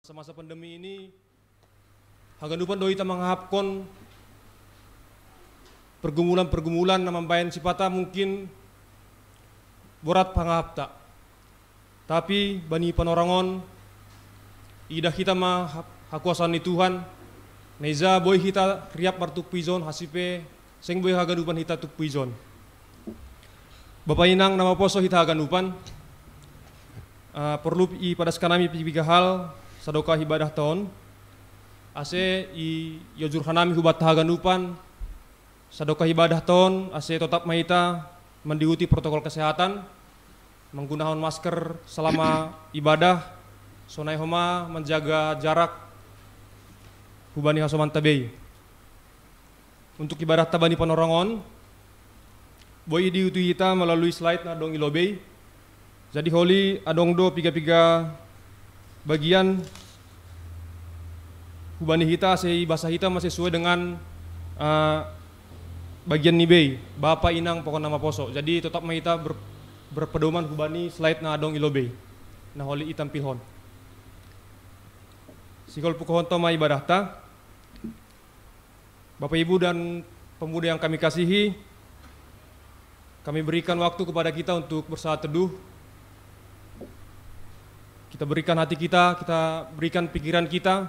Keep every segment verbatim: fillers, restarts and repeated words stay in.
Semasa pandemi ini, haganupan do hita mangahapkon pergumulan-pergumulan na mambahen sipata mungkin borat pangahapta. Tapi bani panorangon, idah hita ma hakuasaan ni Tuhan, na ija boi hita riap martumpu ijon, hasi pe seng boi haganupan hita tumpu ijon. Bapa inang na maposo hita haganupan, porlu ipadaskan hami piga hal sadokah ibadah ta on, ase iojurhan hami hubanta haganupan sadokah ibadah ta on, ase totap ma hita mandihuti protokol kesehatan, manggunahon masker salama ibadah, sonai homa manjaga jarak hubani hasomanta bei. Untuk ibadahta bani panorangon, boi idihuti hita malalui slide na adong i lobei. Jadi holi adong do piga-piga bagian hubani hita ase ibasa hita ma sesuai dengan bagian ni bei, bapa inang pokokna maposo. Jadi totap ma hita berpedoman hubani slide na adong i lobei na holi itampilhon. Sigol pukohonta ma ibadahta. Bapak, Ibu, dan pemuda yang kami kasihi, kami berikan waktu kepada kita untuk bersaat teduh. Kita berikan hati kita, kita berikan pikiran kita,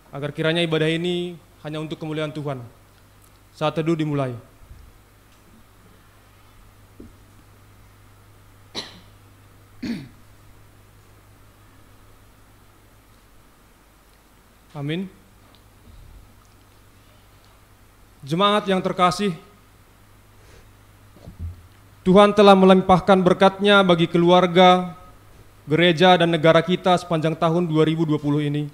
agar kiranya ibadah ini hanya untuk kemuliaan Tuhan. Saat teduh dimulai. Amin. Jemaat yang terkasih, Tuhan telah melimpahkan berkat-Nya bagi keluarga, gereja, dan negara kita sepanjang tahun dua ribu dua puluh ini.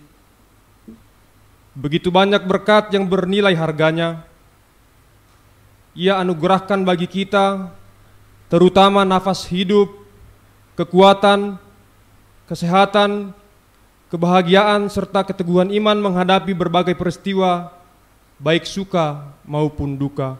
Begitu banyak berkat yang bernilai harganya Ia anugerahkan bagi kita, terutama nafas hidup, kekuatan, kesehatan, kebahagiaan, serta keteguhan iman menghadapi berbagai peristiwa, baik suka maupun duka.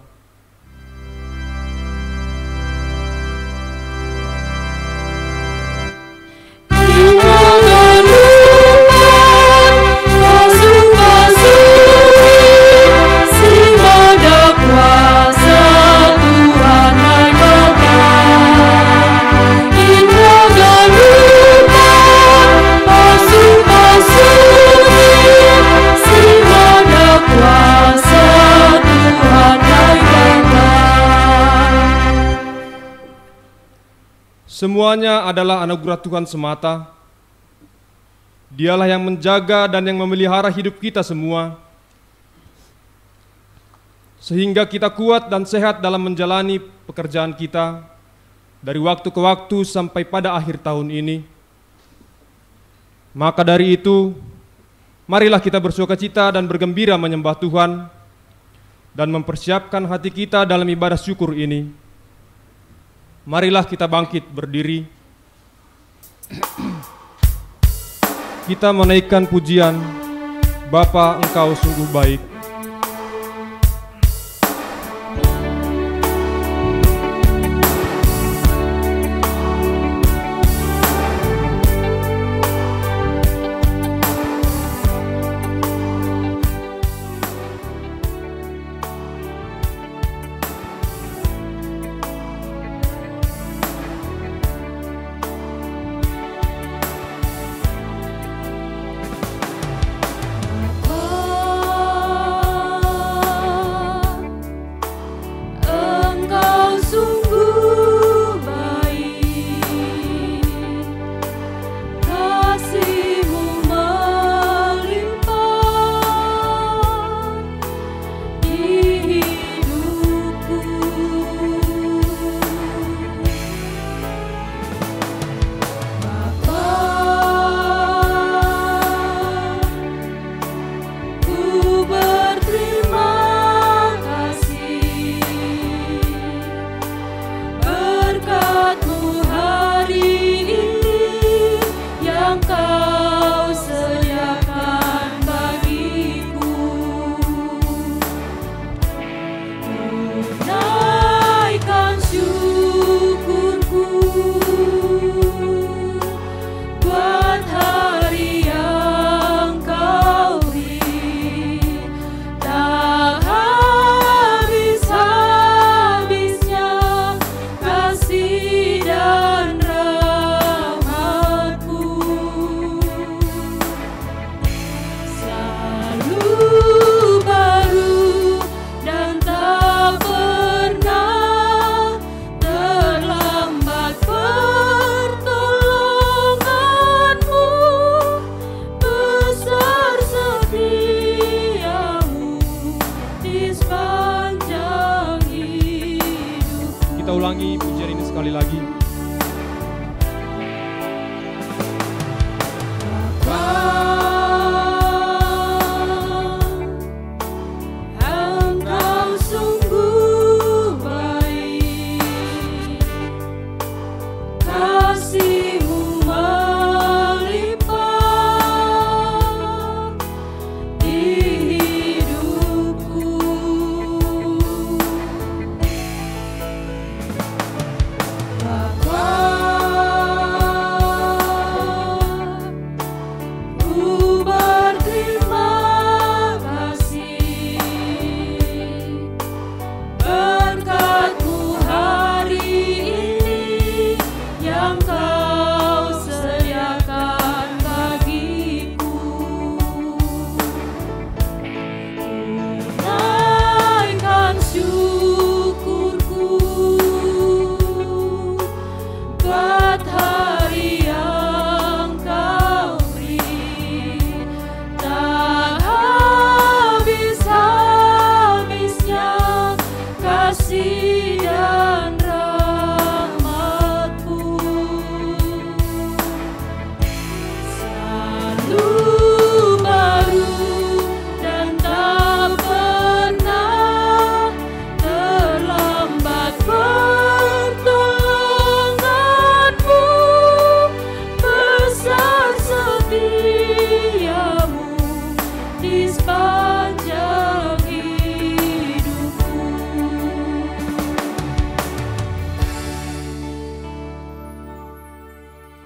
Semuanya adalah anugerah Tuhan semata. Dialah yang menjaga dan yang memelihara hidup kita semua, sehingga kita kuat dan sehat dalam menjalani pekerjaan kita dari waktu ke waktu sampai pada akhir tahun ini. Maka dari itu, marilah kita bersukacita dan bergembira menyembah Tuhan dan mempersiapkan hati kita dalam ibadah syukur ini. Marilah kita bangkit berdiri. Kita menaikkan pujian, Bapa, Engkau sungguh baik.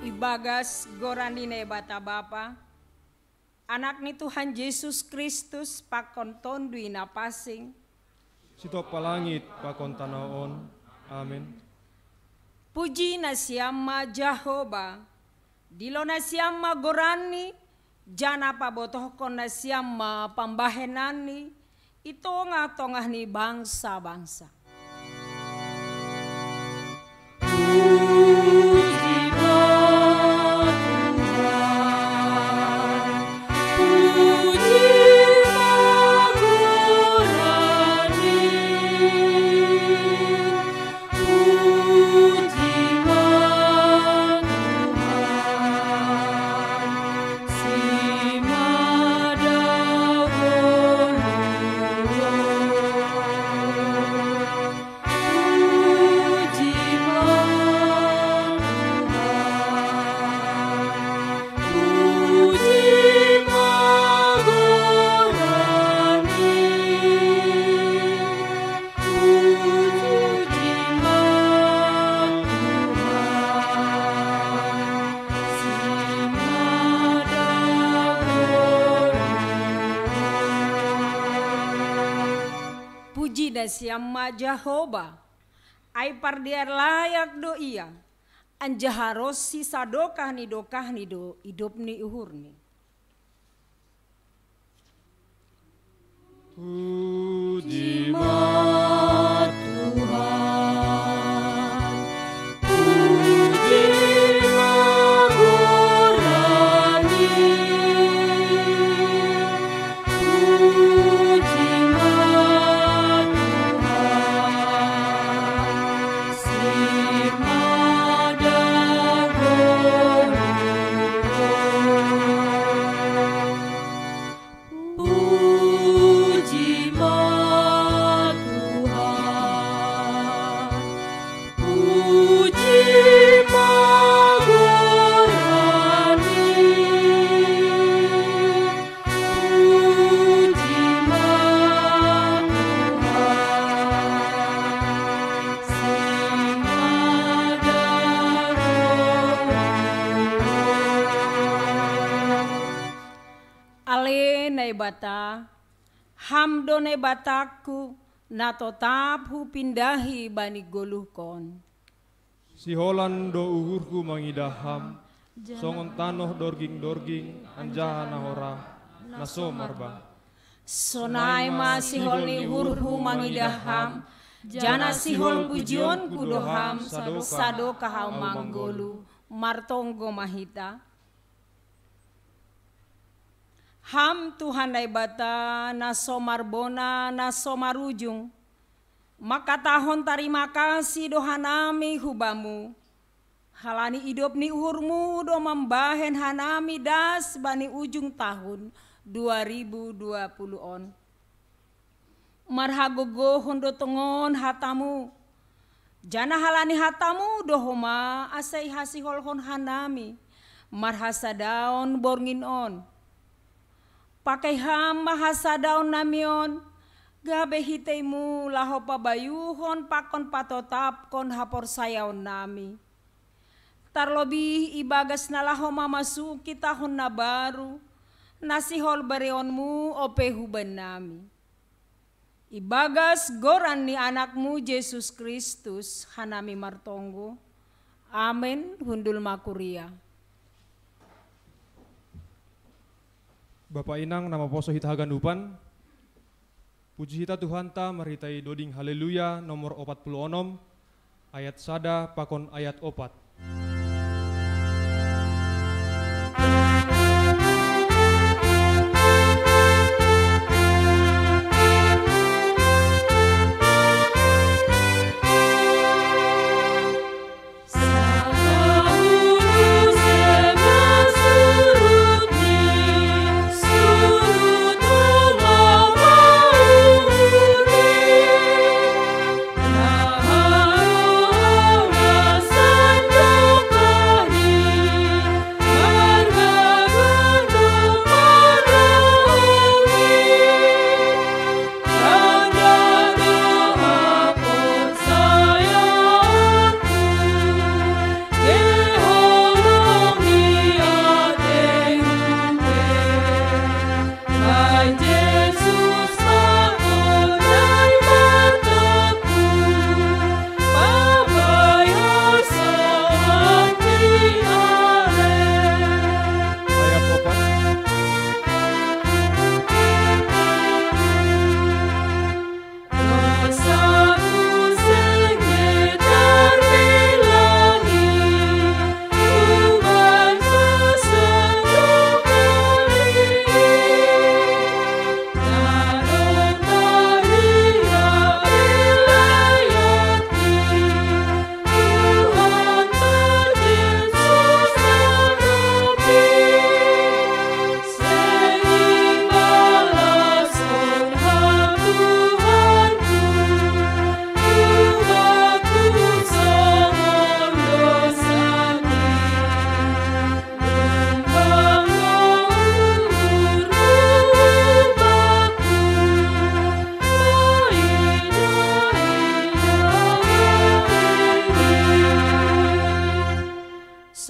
Ibagas goran ni Naibata Bapa, Anak ni Tuhan Yesus Kristus pakon Tonduy Napasing, sitop palangit pakon tanoh on. Amen. Puji nasiam ma Jahoba, dilo nasiam ma goranni, janah pabotohkon nasiam ma pambahenanni i tongah-tongah ni bangsa-bangsa. Puji nasiam ma Jahoba, ai pardear layak do Ia, anjaha ronsi sadokah ni dokahni do idop ni uhurni. Puji ma Tuhan, puji ma goranni, puji ma Tuhan, si ma dagoruhon. Puji ma Tuhan, puji ma goranni, puji ma Tuhan, si ma dagoruhon. Ale Naibata, Ham do Naibatangku, na totap hupindahi bani goluhkon. Siholan do uhurhu mangidah Ham, songon tanoh dorging-dorging anjaha na horah, na so marbah. Sonai ma sihol ni uhurhu mangidah Ham, janah sihol pujionku do Ham, sadokah ahu manggoluh, martonggo ma hita. Ham Tuhan Naibata, na so marbona, na so marujung, mangkatahon tarima kasih do hanami hu Bamu, halani idop ni uhurMu do mambahen hanami das bani ujung tahun dua ribu dua puluh on. Marhagogohon do tongon hataMu, janah halani hataMu do homa asa ihasiholhon hanami marhasadaon borngin on. Pakai Ham ma hasadaon nami on, gabe hiteiMu laho pabayuhon pakon patotapkon haporsayaon nami. Tarlobih ibagas na laho mamasuki tahun na baru, na sihol bereonMu ope huban nami. Ibagas goran ni AnakMu Jesus Kristus hanami martonggo. Amen. Hundul ma kuria. Bapa inang na maposo hita haganupan, puji hita Tuhanta marhitei doding Haleluya nomor opat puluh onom, ayat sada pakon ayat opat.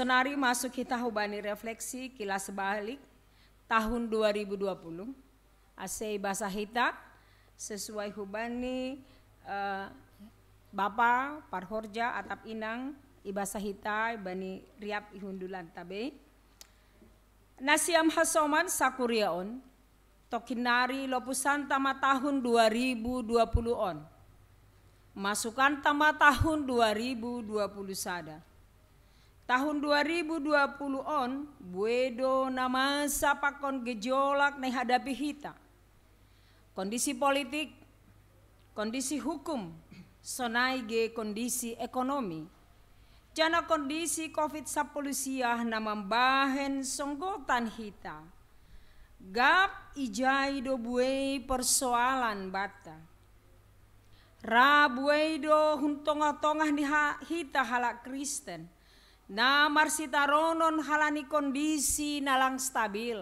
Sonari masuk hita hubani refleksi kilas balik tahun dua ribu dua puluh. Ase ibasa hita sesuai hubani eh, Bapa parhorja atap inang ibasa hita bani riap ihundulan tabe. Nasiam hasoman sakuriaon, tokinari lopusan tama tahun dua ribu dua puluh on. Masukan tama tahun dua ribu dua puluh sada. Tahun dua ribu dua puluh on, buedo na masa pakon gejolak na ihadapi hita. Kondisi politik, kondisi hukum, sonai ge kondisi ekonomi. Jana kondisi covid sapuluh siah na mambahen songgotan hita. Gap ijai do buei persoalan banta. Ra buei do hun tongah-tongah ni hita halak Kristen. Na marsitaronon halani kondisi na lang stabil.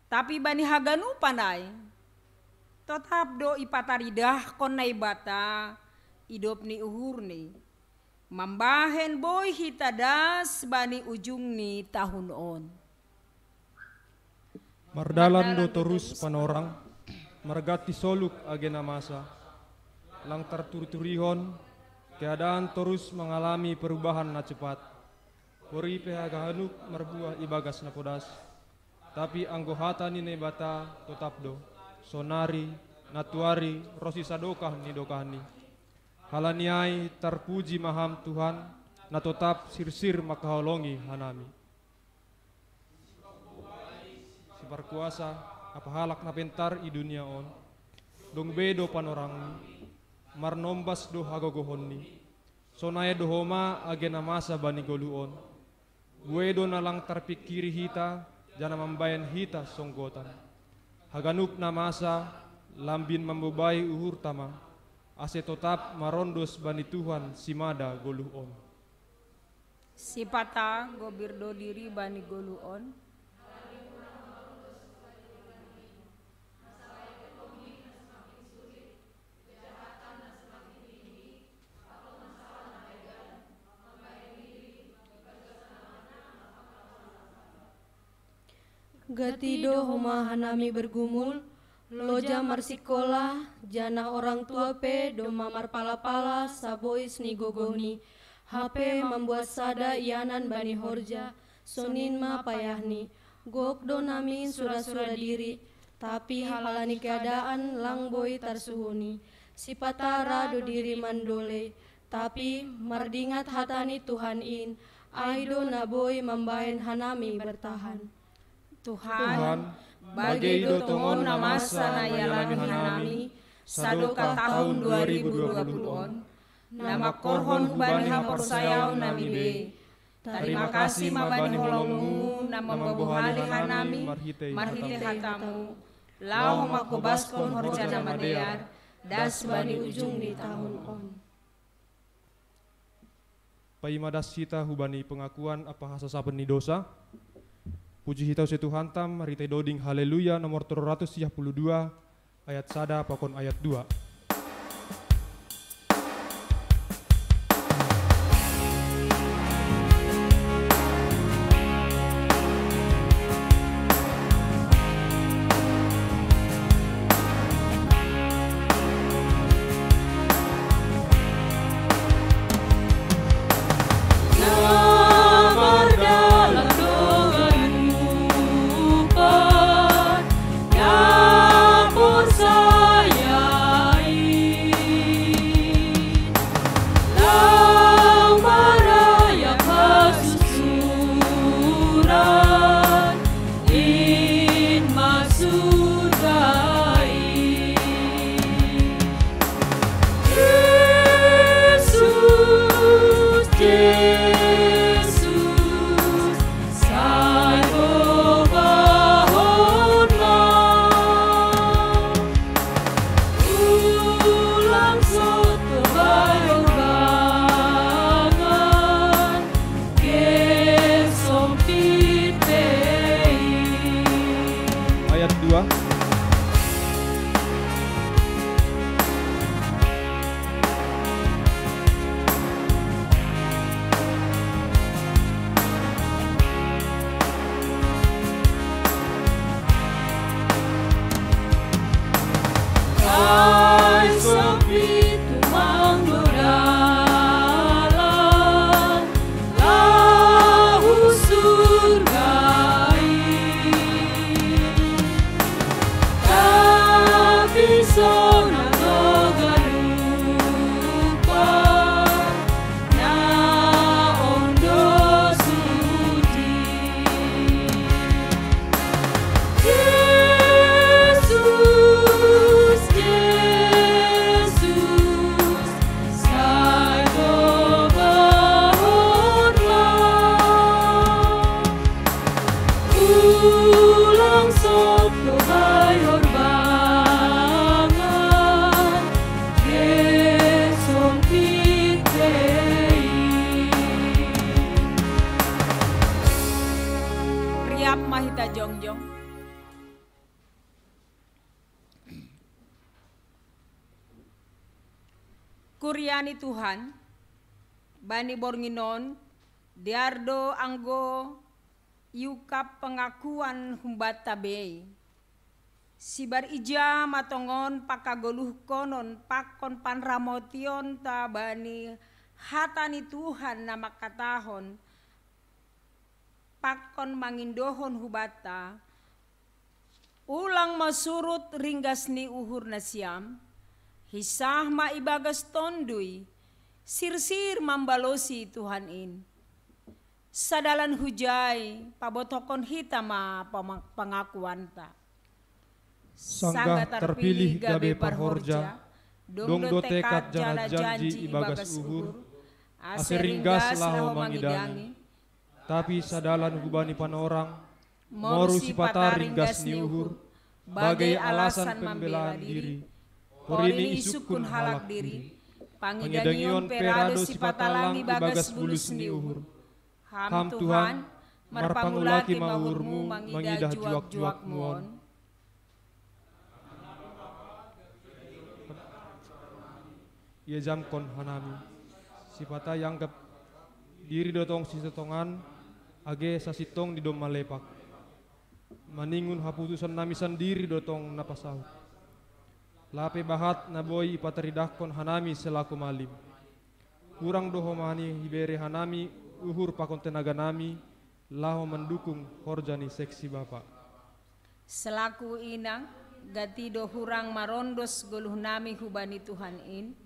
Tapi bani haganupan ai, totap do ipataridahkon Naibata idop ni uhurni. Mambahen boi hita das bani ujung ni tahun on. Mardalan do torus panorang, marganti soluk age na masa. Lang tarturiturihon, keadaan torus mangalami perubahan na cepat. Pori pe haganup marbuah ibagas na podas. Tapi anggo hata ni Naibata totap do, sonari, na tuari, ronsi sadokah ni dokahni. Halani ai tarpuji ma Ham Tuhan, na totap sirsir mangkaholongi hanami. Siparkuasa, apa halak na pentar i dunia on, dong be do panorangni, marnombas do hagogohonni, sonai do homa age na masa bani goluh on. Buei do na lang tarpingkiri hita, jana mambahen hita songgotan. Haganup na masa, lambin mambobai uhurta ma, ase totap marondos bani Tuhan simada goluh on. Sipata gobir do diri bani goluh on. Gati do homa hanami bergumul, loja marsikola, janah orang tua pe domma marpala-pala sabois ni gogohni. Hape mambuat sada ianan bani horja, sonin ma payahni. Gok do namin sura-sura diri, tapi halani keadaan lang boi tarsuhuni. Sipata ra do diri mandolei, tapi mardingat hata ni Tuhan in, ai do na boi mambahen hanami bertahan. Tuhan, bage do tongon na masa na ialami hanami, sadokah tahun dua ribu dua puluh on, na mangkorhon hubani haporsayaon nami be. Tarima kasih ma bani holongmu na mambohali hanami marhitei hatamu, laho mangkobaskon horja na madear, das bani ujung ni tahun on. Paima das hita hubani pengakuan apa hasasapen ni dosa. Puji hita use Tuhanta marhitei doding Haleluya nomor tolu ratus siah puluh dua, ayat sada pakon ayat dua. jongjong. Kuria ni Tuhan, bani borngin on, dear do anggo iungkap pengakuan humbanta bei. Sibar ija ma tongon pangkagoluhkonon pakon panramotionta bani hata ni Tuhan na mangkatahon, pakon mangindohon hubanta, ulang ma surut ringgas ni uhur nasiam, hinsah ma ibagas Tonduy, sirsir mambalosi Tuhan in. Sadalan hujai, pabotohkon hita ma pama-, pangakuanta. Sanggah terpilih gabe parhorja, dong do tekad jala janji ibagas uhur, ase ringgas laho mangidangi. Tapi sadalan hubani panorang, moru sipata ringgas ni uhur, bagai alasan pembela diri, porini isungkun halak diri, pangidangion pe ra do sipata lang ibagas bulus ni uhur. Ham Tuhan, marpangulaki ma uhurmu mangidah juak-juakmu on. Iajamkon hanami. Sipata ianggap diri do tong sitotongan, age sasintongni domma lepak. Maningon haputusannami sandiri do tong na pasaut. Lape bahat na boi ipataridahkon hanami selaku malim. Hurang do homa ni ibere hanami uhur pakon tenaganami, laho mandukung horja ni seksi bapa. Selaku inang, gati do hurang marondos goluhnami hubani Tuhan in,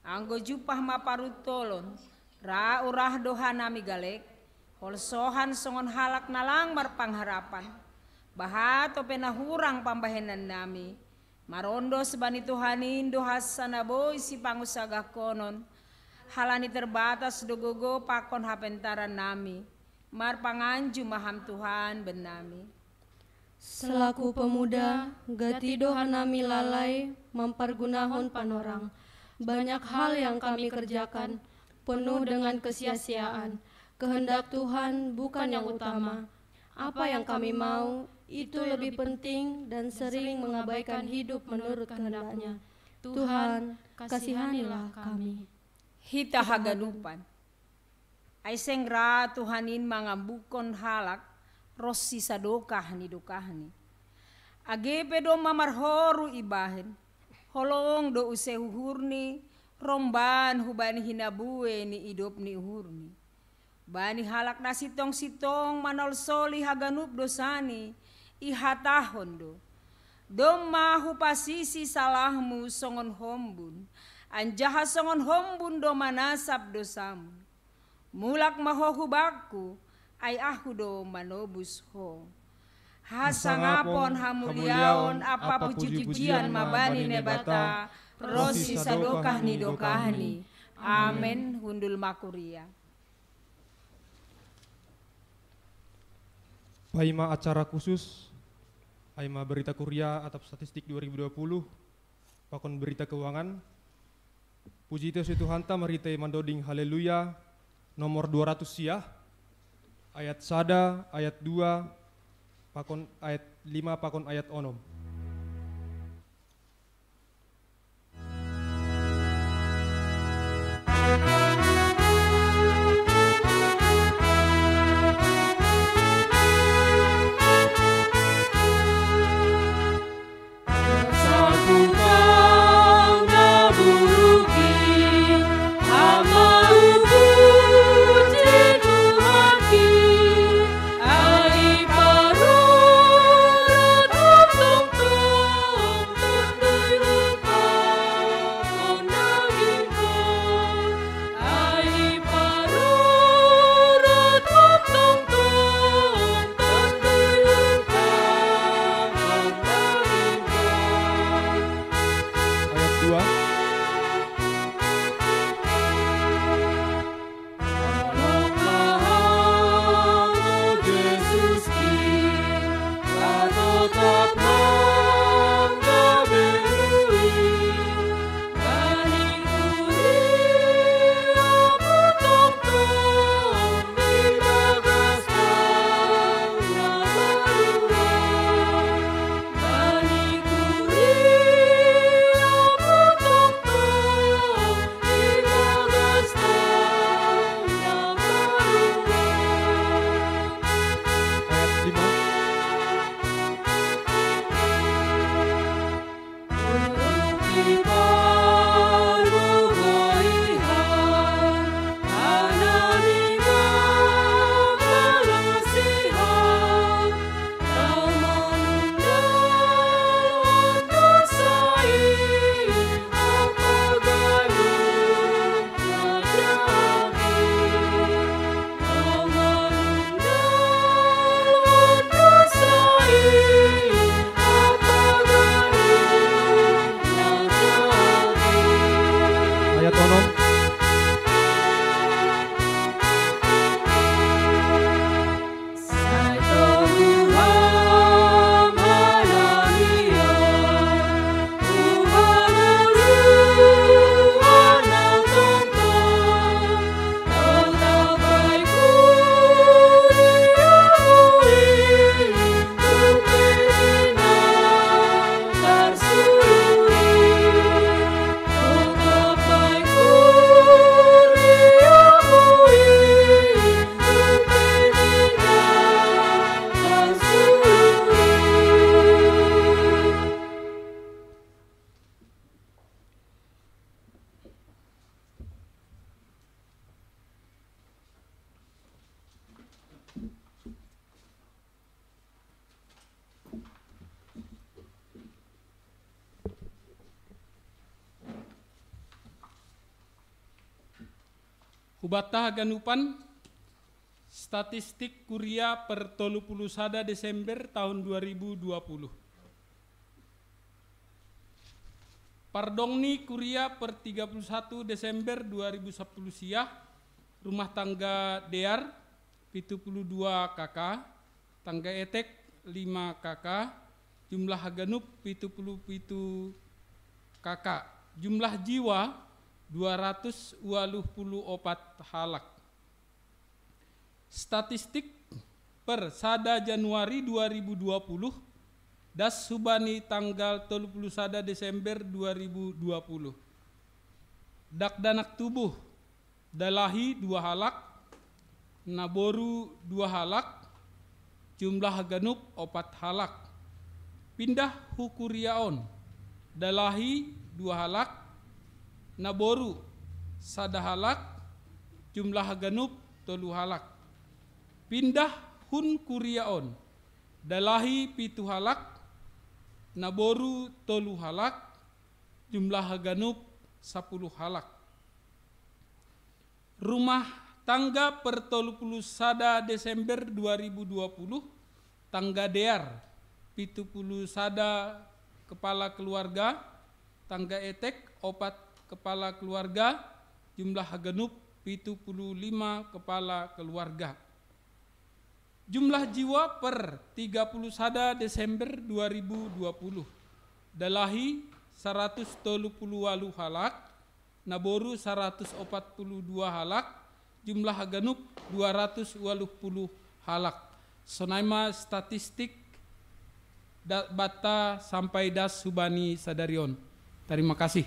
anggo jumpah ma paruntolon, ra urah do hanami galek, holsohan songon halak na lang marpangharapan, bahat ope na hurang pambahenannami, marondos bani Tuhan in do hansa na boi sipangusagahkonon, halani terbatas do gogo pakon hapentarannami, marpanganju ma Ham Tuhan bennami. Selaku pemuda, gati do hanami lalai mempergunahon panorang. Banyak hal yang kami kerjakan penuh dengan kesia-siaan. Kehendak Tuhan bukan yang utama. Apa yang kami mau, itu lebih penting dan sering mengabaikan hidup menurut kehendaknya. Tuhan, kasihanilah kami. Hita haganupan. Ai seng ra Tuhan in mangambukkon halak ronsi sadokah ni dokahni. Age pe domma marhoru ibahen, holong do use uhurni, romban hubani hinabue ni idop ni uhurni. Bani halak na sintong-sintong manolsoli haganup dosani, ihatahon do: Domma hupasisi salahmu songon hombun, anjaha songon hombun do manasap dosamu. Mulak ma ho hu bakku, ai ahu do manobus ho. Hasangapon, hamuliaon ampa puji-pujian ma bani Naibata, ronsi sadokah ni dokahni. Amen. Hundul ma kuria. Paima acara khusus, ai ma berita kuria atap statistik dua ribu dua puluh, pakon berita keuangan. Puji ito si Tuhanta marhite mandoding haleluya nomor dua ratus sia, ayat sada, ayat dua, pakon ayat lima, pakon ayat onom. Hubata haganupan, statistik kuria per tolu puluh sada Desember tahun dua ribu dua puluh. Pardongni kuria per tiga puluh satu Desember dua ribu sepuluh sia, rumah tangga Dear, pitu puluh dua K K, tangga Etek, lima K K, jumlah haganup, pitu puluh pitu K K, jumlah jiwa, dua ratus waluh puluh opat halak. Statistik per sada Januari dua ribu dua puluh, das hubani tanggal tolu puluh sada Desember dua ribu dua puluh. Dakdanak tubuh, dalahi dua halak, naboru dua halak, jumlah haganup opat halak. Pindah hu kuria on, dalahi dua halak, naboru sada halak, jumlah haganup tolu halak. Pindah hun kuria on, dalahi pitu halak, naboru tolu halak, jumlah haganup sapuluh halak. Rumah tangga per tolu puluh sada Desember dua ribu dua puluh, tangga Dear, pitu puluh sada kepala keluarga, tangga Etek, opat kepala keluarga, jumlah haganup, pitu puluh lima kepala keluarga. Jumlah jiwa per tiga puluh sada Desember dua ribu dua puluh, dalahi saratus tolu puluh waluh halak, naboru saratus opat puluh dua halak, jumlah haganup dua ratus waluh puluh halak. Sonai ma statistik da-, bata sampai das hubani sadari on. Tarima kasih.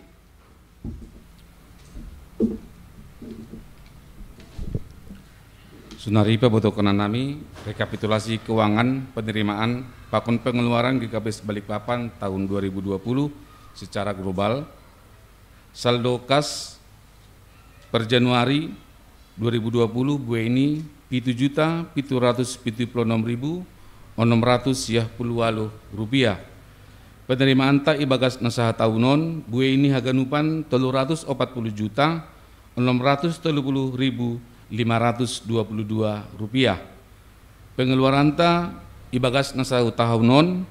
Sonari pabotohon nami rekapitulasi keuangan penerimaan pakon pengeluaran G K P S Balikpapan tahun dua ribu dua puluh secara global. Saldo kas per Januari dua ribu dua puluh, bueni pitu juta pitu ratus pitu puluh enam ribu onom ratus siah puluh waluh rupiah. Penerimaanta ibagas na sahatahunon, bueni haganupan tolu ratus opat puluh juta onom ratus tolu puluh ribu lima ratus dua puluh dua rupiah. Pengeluaranta ibagas na sahatahunon,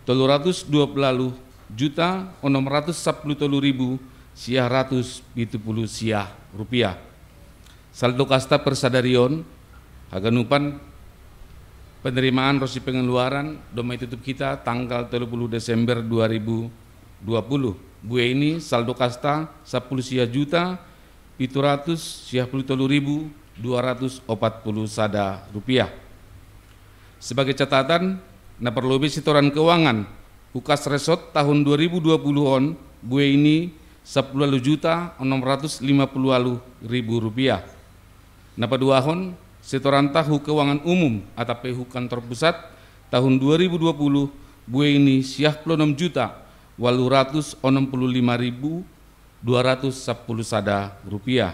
tolu ratus dua puluh waluh juta onom ratus sapuluh tolu ribu siah ratus pitu puluh siah rupiah. Saldo kasta per sadari on, haganupan penerimaan ronsi pengeluaran, domai tutup hita tanggal tolu puluh Desember dua ribu dua puluh. Bueni saldo kasta sapuluh siah juta pitu ratus siah puluh tolu ribu dua ratus opat puluh sada rupiah. Sebagai catatan, na parlobei setoran keuangan hu kas resort tahun dua ribu dua puluh on, bueni sapuluh waluh juta onom ratus lima puluh waluh ribu rupiah. Na paduahon, setoran tahu keuangan umum atau pe hu kantor pusat tahun dua ribu dua puluh, bueni siah puluh enam juta waluh ratus onom puluh lima ribu dua ratus sapuluh sada rupiah.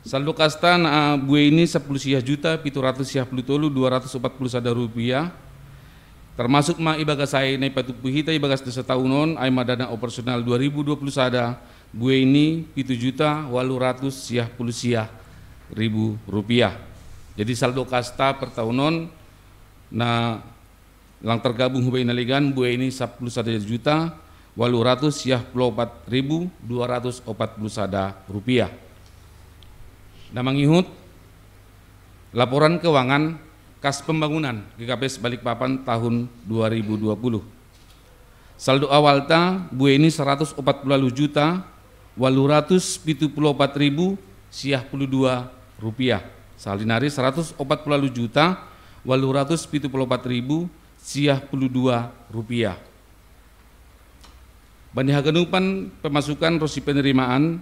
Saldo kasta na bueni sapuluh siah juta pitu ratus siah puluh tolu dua ratus opat puluh sada rupiah. Termasuk ma ibagas ai na ipatupu hita ibagas na satahunon, ai ma dana operasional dua ribu dua puluh sada, bueni pitu juta waluh ratus siah puluh siah ribu rupiah. Jadi saldo kasta per tahunon na lang tergabung hubaen na legan, bueni sapuluh sada juta waluh ratus siah puluh opat ribu dua ratus opat puluh sada rupiah. Na mangihut laporan keuangan kas pembangunan G K P S Balikpapan tahun dua ribu dua puluh. Saldo awalta bueni saratus opat puluh waluh juta waluh ratus pitu puluh opat ribu siah puluh dua rupiah. Sahali nari saratus opat puluh waluh juta waluh ratus pitu puluh opat ribu siah puluh dua rupiah. Bani haganupan pemasukan ronsi penerimaan,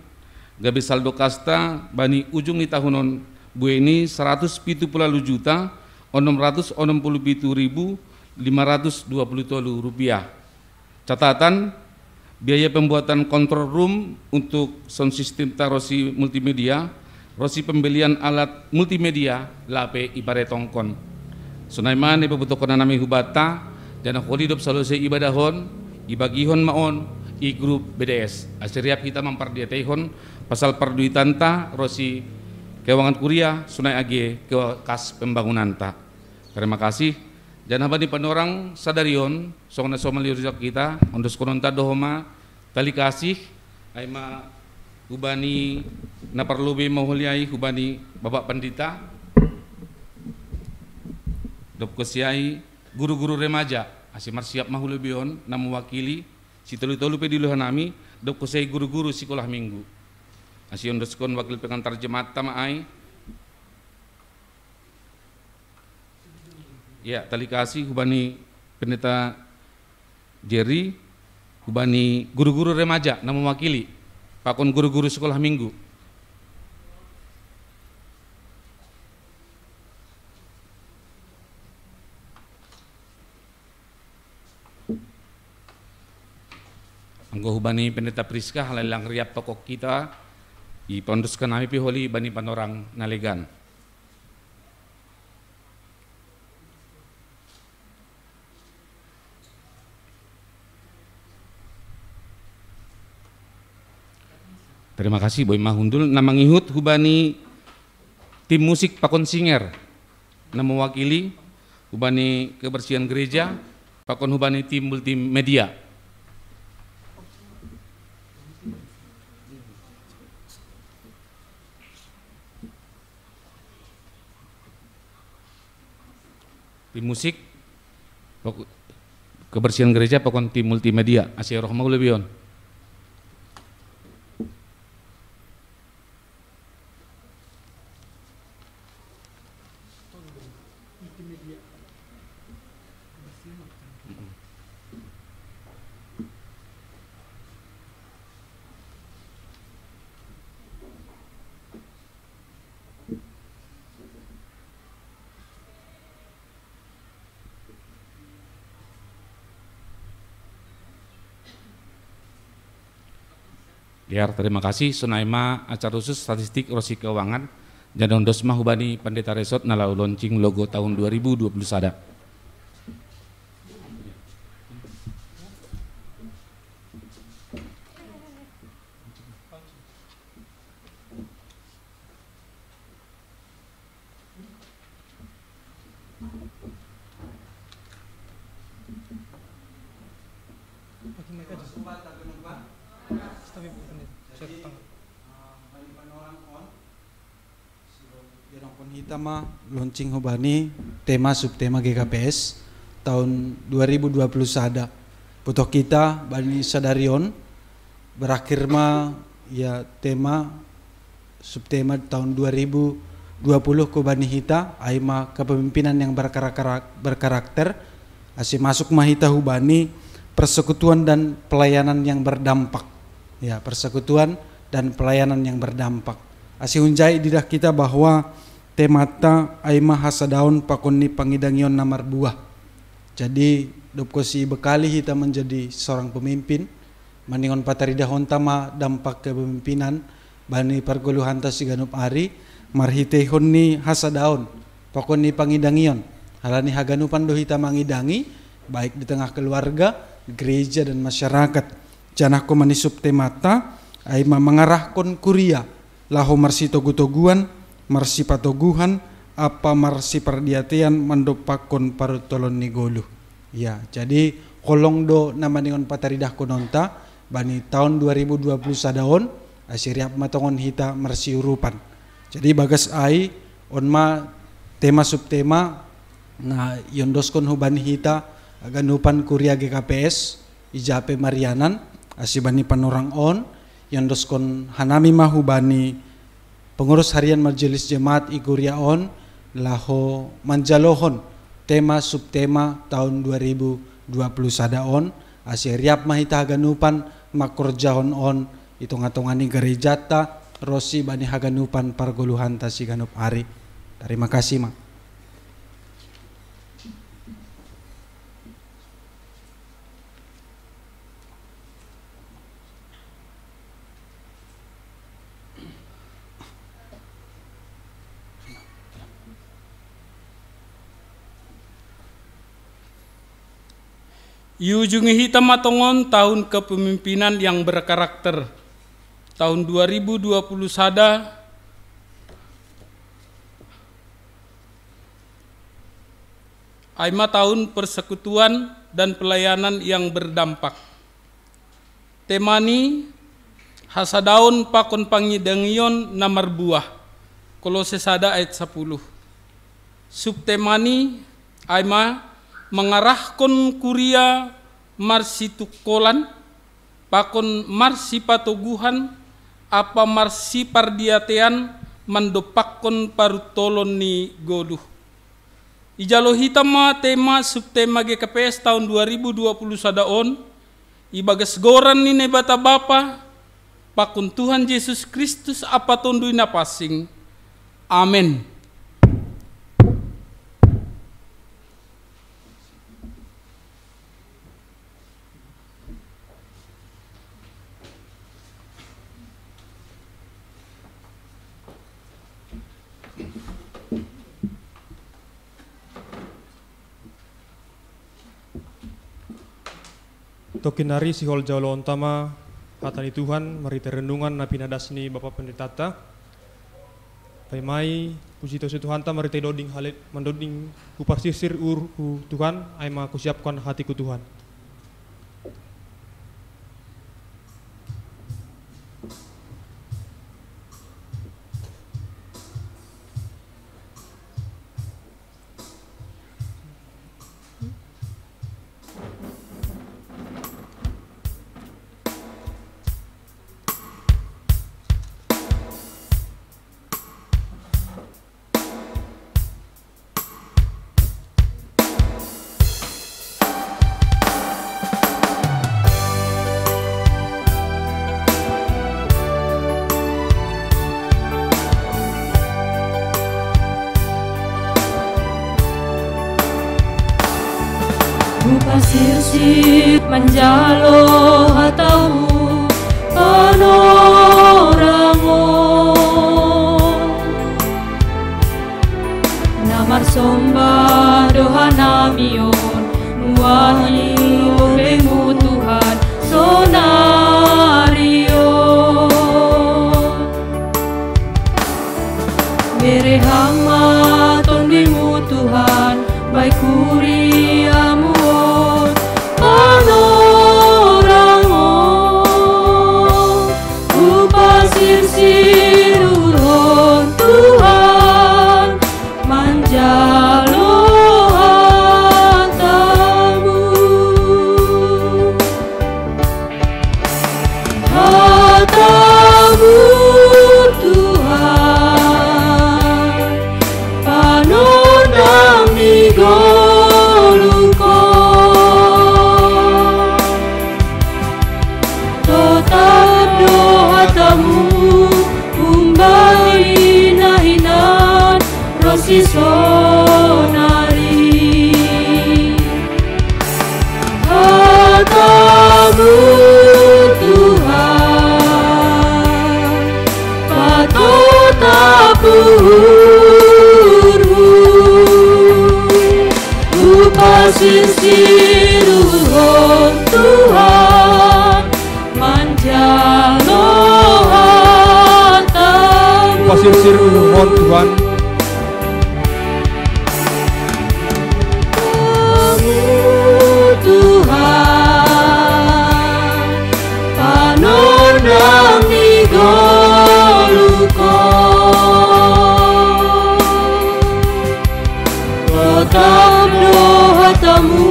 gabe saldo kasta bani ujung ni tahun on bueni saratus pitu puluh waluh juta onom ratus onom puluh pitu ribu lima ratus dua puluh tolu rupiah. Catatan, biaya pembuatan control room untuk sound systemta ronsi multimedia, ro si pembelian alat multimedia lape i pare tongkon. Sonai ma na ipabotohon nami hubanta, janah holi dob salose ibadahon, ibagihon ma on i grup B D S. Ase riap hita mampardiateihon pasal parduitanta ro si keuangan kuria, sonai age kas pembangunanta. Terima kasih. Janah bani panorang sadari on, songon na so maliurusak hita, ondoskon onta do homa tali kasih, ai ma hubani na parlobei ma holi ai hubani Bapak Pandita, dob konsi ai guru-guru remaja, ase marsiap ma hu lobei on na mewakili, sitolu-tolu pe diluha nami, dob konsi ai guru-guru sikolah minggu. Ase ondoskon wakil pengantar jemaatta ma ai. Ya, tali kasih hubani Pendeta Jerry, hubani guru-guru remaja na mewakili, pakon guru-guru sekolah minggu. Anggo hubani Pendeta Priska, halani lang riap tokon hita, ipaondoskon nami pe holi bani panorang na legan. Terima kasih, boi ma hundul. Na mangihut hubani tim musik pakon singer na mewakili, hubani kebersihan gereja pakon hubani tim multimedia. Tim musik, pok-, kebersihan gereja pakon tim multimedia, ase roh ma hu lobei on. Biar, terima kasih. Sonai ma acara khusus statistik ro si keuangan, janah ondos ma hubani Pendeta Resort na laho launching logo tahun dua ribu dua puluh sada. Hita ma launching hubani tema subtema G K P S tahun dua ribu dua puluh sada. Botoh hita bani sadari on berakhir ma, ya, tema subtema tahun dua ribu dua puluh hubani hita, ai ma kepemimpinan yang berkarakter, berkarakter, ase masuk ma hita hubani persekutuan dan pelayanan yang berdampak. Ya, persekutuan dan pelayanan yang berdampak. Ase hunjai didah hita bahwa temanta ai ma hasadaon pakon ni pangidangion na marbuah. Jadi, dob konsi ibekali hita menjadi seorang pemimpin, maningon pataridahonta ma dampak kepemimpinan bani pargoluhanta siganup ari, marhiteihon ni hasadaon pakon ni pangidangion, halani haganupan do hita mangidangi, baik di tengah keluarga, gereja, dan masyarakat. Janah homa ni subtemanta, ai ma mangarahkon kuria laho marsitogu-toguan, marsipatoguhan, ampa marsipardiatean mandompakkon parutolon ni goluh. Ya, jadi holong do na maningon pataridahkononta bani tahun dua ribu dua puluh sada on, ase riap ma tongon hita marsiurupan. Jadi bagas ai, on ma tema subtema na iondoskon hubani hita haganupan kuria G K P S, ija pe marianan, ase bani panorang on, iondoskon hanami ma hubani pengurus harian Majelis Jemaat i kuria on, laho manjalohon tema subtema tahun dua ribu dua puluh sada on, ase riap ma hita haganupan mangkorjahon on i tongah-tongah ni gerejanta, ronsi bani haganupan pargoluhanta siganup ari. Terima kasih ma. Iujungi hita ma tongon tahun kepemimpinan yang berkarakter. Tahun dua ribu dua puluh sada, ai ma tahun persekutuan dan pelayanan yang berdampak. Temani, hasadaon pakon pangidangion na marbuah. Kolose sada ayat sapuluh. Subtemani, ai ma, mangarahkon kuria marsitungkolan, pakon marsipatoguhan, ampa marsipardiatean mandompakkon paruntolon ni goluh. Ijalo hita ma tema subtema G K P S tahun dua ribu dua puluh sada on, ibagas goran ni Naibata Bapa, pakon Tuhan Jesus Kristus ampa Tonduy Napansing. Amen. Tongkin nari sihol jaloonta ma hata ni Tuhan, marhite renungan na pinadas ni Bapa Pendetata. Paima i, puji torus tu Tuhanta, marhite doding hale-, mandoding, huparsirsir uhurhu Tuhan, ai ma husiapkon hatiku Tuhan. Hupasirsir manjalo hatamu, panorang on. Na marsomba do hanami on, muahi lobeimu Tuhan, sonari on. Bere Ham ma Tonduimu Tuhan, bahen kuriamu on, panorang on. Hupasirsir uhurhon Tuhan, manjalo hatamu. Hatamu Tuhan, panondang ni goluhkon. Totap do hatamu, humbani na hinan ronsi sonari. Hatamu Tuhan, patotap uhurhu. Hupasirsir uhurhon Tuhan, manjalo hatamu. Hupasirsir uhurhon Tuhan. Hatamu Tuhan, panondang ni goluhkon. Totap do hatamu,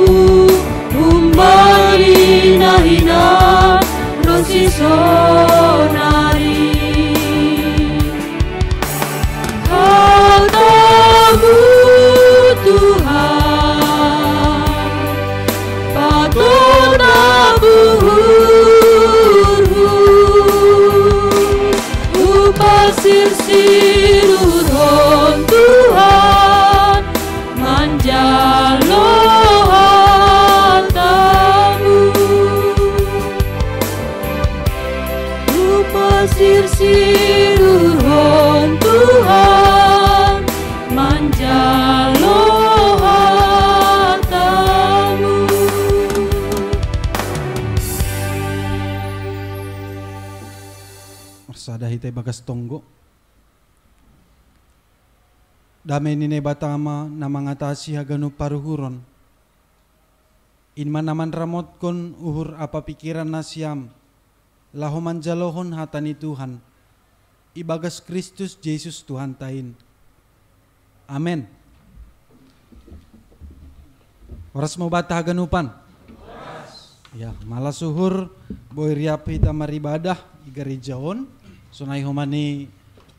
humbani na hinan ronsi sonari. Hatamu Tuhan, patotap uhurhu. Hupasirsir uhurhon Tuhan, manjalo hatamu. Hupasirsir uhurhon Tuhan, manjalo hatamu. Dahita ibagas tonggo. Dame ni Naibata Ama na mangatasi haganup paruhuron, in ma na manramotkon uhur ampa pingkiran nasiam, laho manjalohon hata ni Tuhan, ibagas Kristus Jesus Tuhanta in. Amen. Horas ma hubanta haganupan. Ya, malas uhur, boi riap hita maribadah i gareja on. Sonai homa ni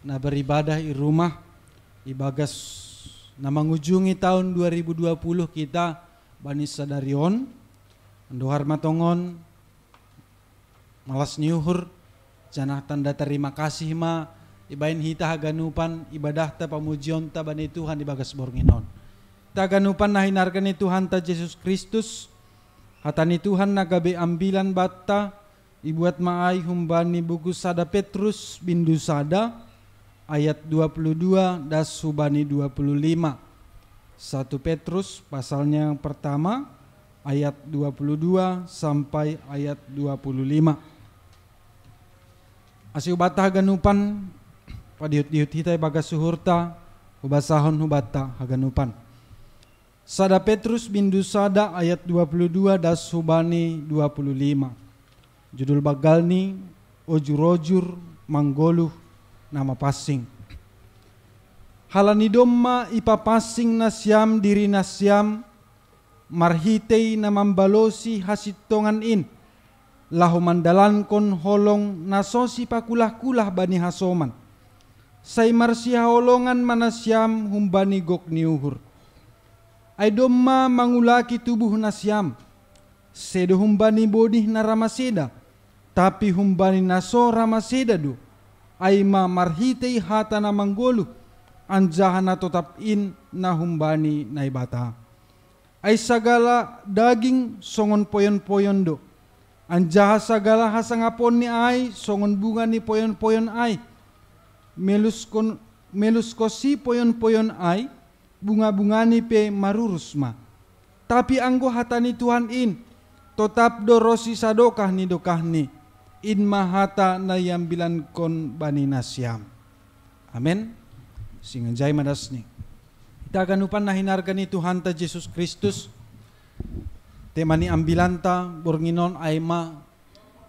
na beribadah i rumah, ibagas na mangujungi tahun dua ribu dua puluh hita bani sadari on. Andohar ma tongon malas ni uhur, janah tanda tarima kasih ma ibahen hita haganupan ibadahta pamujionta bani Tuhan ibagas borngin on. Hita haganupan na hinarga ni Tuhanta Jesus Kristus, hata ni Tuhan na gabe ambilan banta, ibuat ma ai humbani buku sada Petrus bindu sada ayat dua puluh dua das hubani dua puluh lima. Satu Petrus pasalnya yang pertama ayat dua puluh dua sampai ayat dua puluh lima. Asi hubanta haganupan, padihut-ihut hita ibagas uhurta, hubasahon hubanta haganupan. Sada Petrus bindu sada ayat dua puluh dua das hubani dua puluh lima. Judul banggalni, Ojur-ojur manggoluh na mapansing. Halani domma ipapansing nasiam diri nasiam marhitei na mambalosi hasintongan in, laho mandalankon holong na so sipakulah-kulah bani hasoman. Sai marsihaholongan ma nasiam humbani gok ni uhur. Ai domma mangulaki tubuh nasiam, sedo humbani bonih na ra maseda, tapi humbani na so ra maseda do, ai ma marhitei hata na manggoluh, anjaha na totap in na humbani Naibata. Ai sagala daging songon poyon-poyon do, anjaha sagala hasangaponni ai songon bunga ni poyon-poyon ai. Meluskon, meluskonsi poyon-poyon ai, bunga-bungani pe marurus ma. Tapi anggo hata ni Tuhan in, totap do ronsi sadokah ni dokahni, in ma hata na iambilankon bani nasiam. Amen. Singonjai ma dasni. Hita haganupan na hinarga ni Tuhanta Jesus Kristus, tema ni ambilanta borngin on ai ma,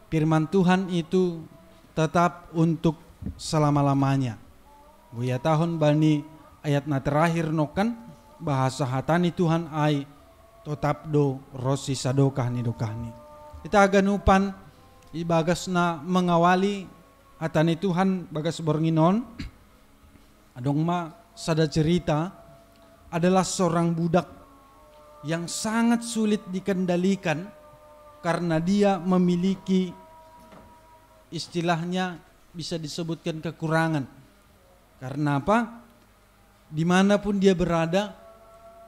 firman Tuhan itu tetap untuk selama-lamanya. Boi ihatahon bani ayat na terakhir nongkan, bahasa hata ni Tuhan ai totap do ronsi sadokah ni dokahni. Hita haganupan ibagas na mangawali hata ni Tuhan bagas borngin on, adong ma sada cerita, adalah seorang budak yang sangat sulit dikendalikan karena dia memiliki, istilahnya, bisa disebutkan kekurangan. Karena apa? Dimanapun dia berada,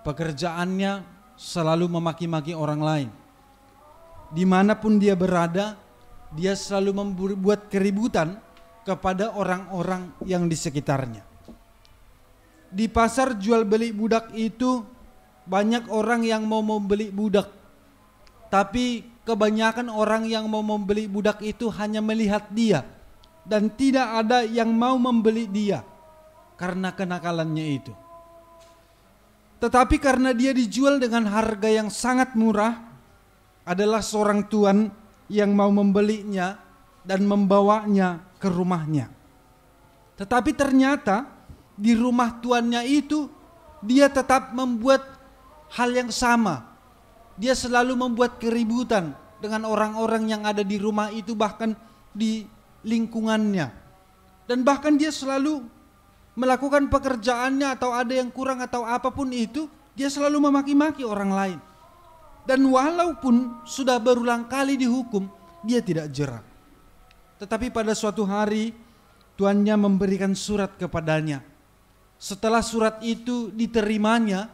pekerjaannya selalu memaki-maki orang lain. Dimanapun dia berada, dia selalu membuat keributan kepada orang-orang yang di sekitarnya. Di pasar jual beli budak itu, banyak orang yang mau membeli budak. Tapi kebanyakan orang yang mau membeli budak itu hanya melihat dia, dan tidak ada yang mau membeli dia karena kenakalannya itu. Tetapi karena dia dijual dengan harga yang sangat murah, adalah seorang tuan yang mau membelinya dan membawanya ke rumahnya. Tetapi ternyata di rumah tuannya itu, dia tetap membuat hal yang sama. Dia selalu membuat keributan dengan orang-orang yang ada di rumah itu, bahkan di lingkungannya. Dan bahkan dia selalu melakukan pekerjaannya, atau ada yang kurang atau apapun itu, dia selalu memaki-maki orang lain. Dan walaupun sudah berulang kali dihukum, dia tidak jera. Tetapi pada suatu hari, tuannya memberikan surat kepadanya. Setelah surat itu diterimanya,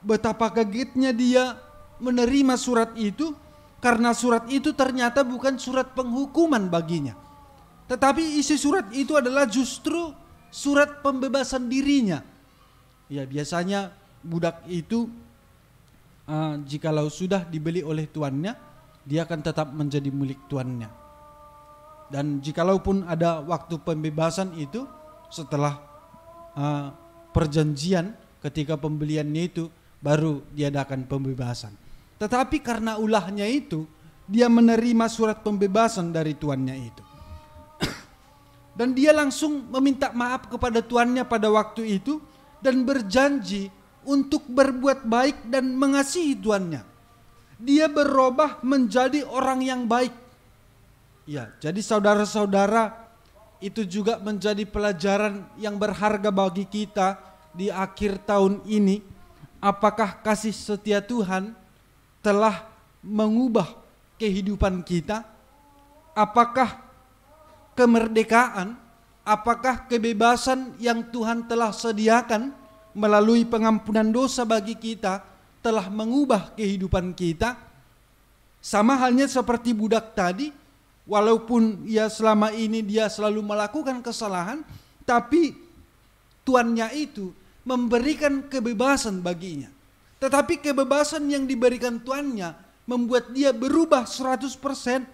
betapa kagetnya dia menerima surat itu, karena surat itu ternyata bukan surat penghukuman baginya. Tetapi isi surat itu adalah justru surat pembebasan dirinya. Ya, biasanya budak itu, ah, jikalau sudah dibeli oleh tuannya, dia akan tetap menjadi milik tuannya. Dan jikalaupun ada waktu pembebasan itu setelah uh, perjanjian, ketika pembeliannya itu, baru diadakan pembebasan. Tetapi karena ulahnya itu, dia menerima surat pembebasan dari tuannya itu. Dan dia langsung meminta maaf kepada tuannya pada waktu itu dan berjanji untuk berbuat baik dan mengasihi tuannya. Dia berubah menjadi orang yang baik. Ya, jadi saudara-saudara, itu juga menjadi pelajaran yang berharga bagi kita di akhir tahun ini. Apakah kasih setia Tuhan telah mengubah kehidupan kita? Apakah kemerdekaan, apakah kebebasan yang Tuhan telah sediakan melalui pengampunan dosa bagi kita telah mengubah kehidupan kita? Sama halnya seperti budak tadi, walaupun ia selama ini dia selalu melakukan kesalahan, tapi tuannya itu memberikan kebebasan baginya. Tetapi kebebasan yang diberikan tuannya membuat dia berubah seratus persen.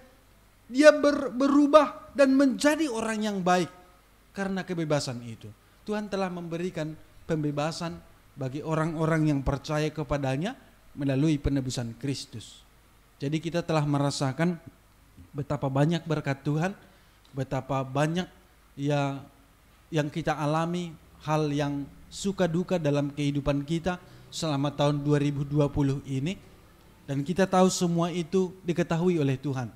Dia ber, berubah dan menjadi orang yang baik karena kebebasan itu. Tuhan telah memberikan pembebasan bagi orang-orang yang percaya kepada-Nya melalui penebusan Kristus. Jadi kita telah merasakan betapa banyak berkat Tuhan, betapa banyak ya yang kita alami, hal yang suka duka dalam kehidupan kita selama tahun dua ribu dua puluh ini. Dan kita tahu semua itu diketahui oleh Tuhan.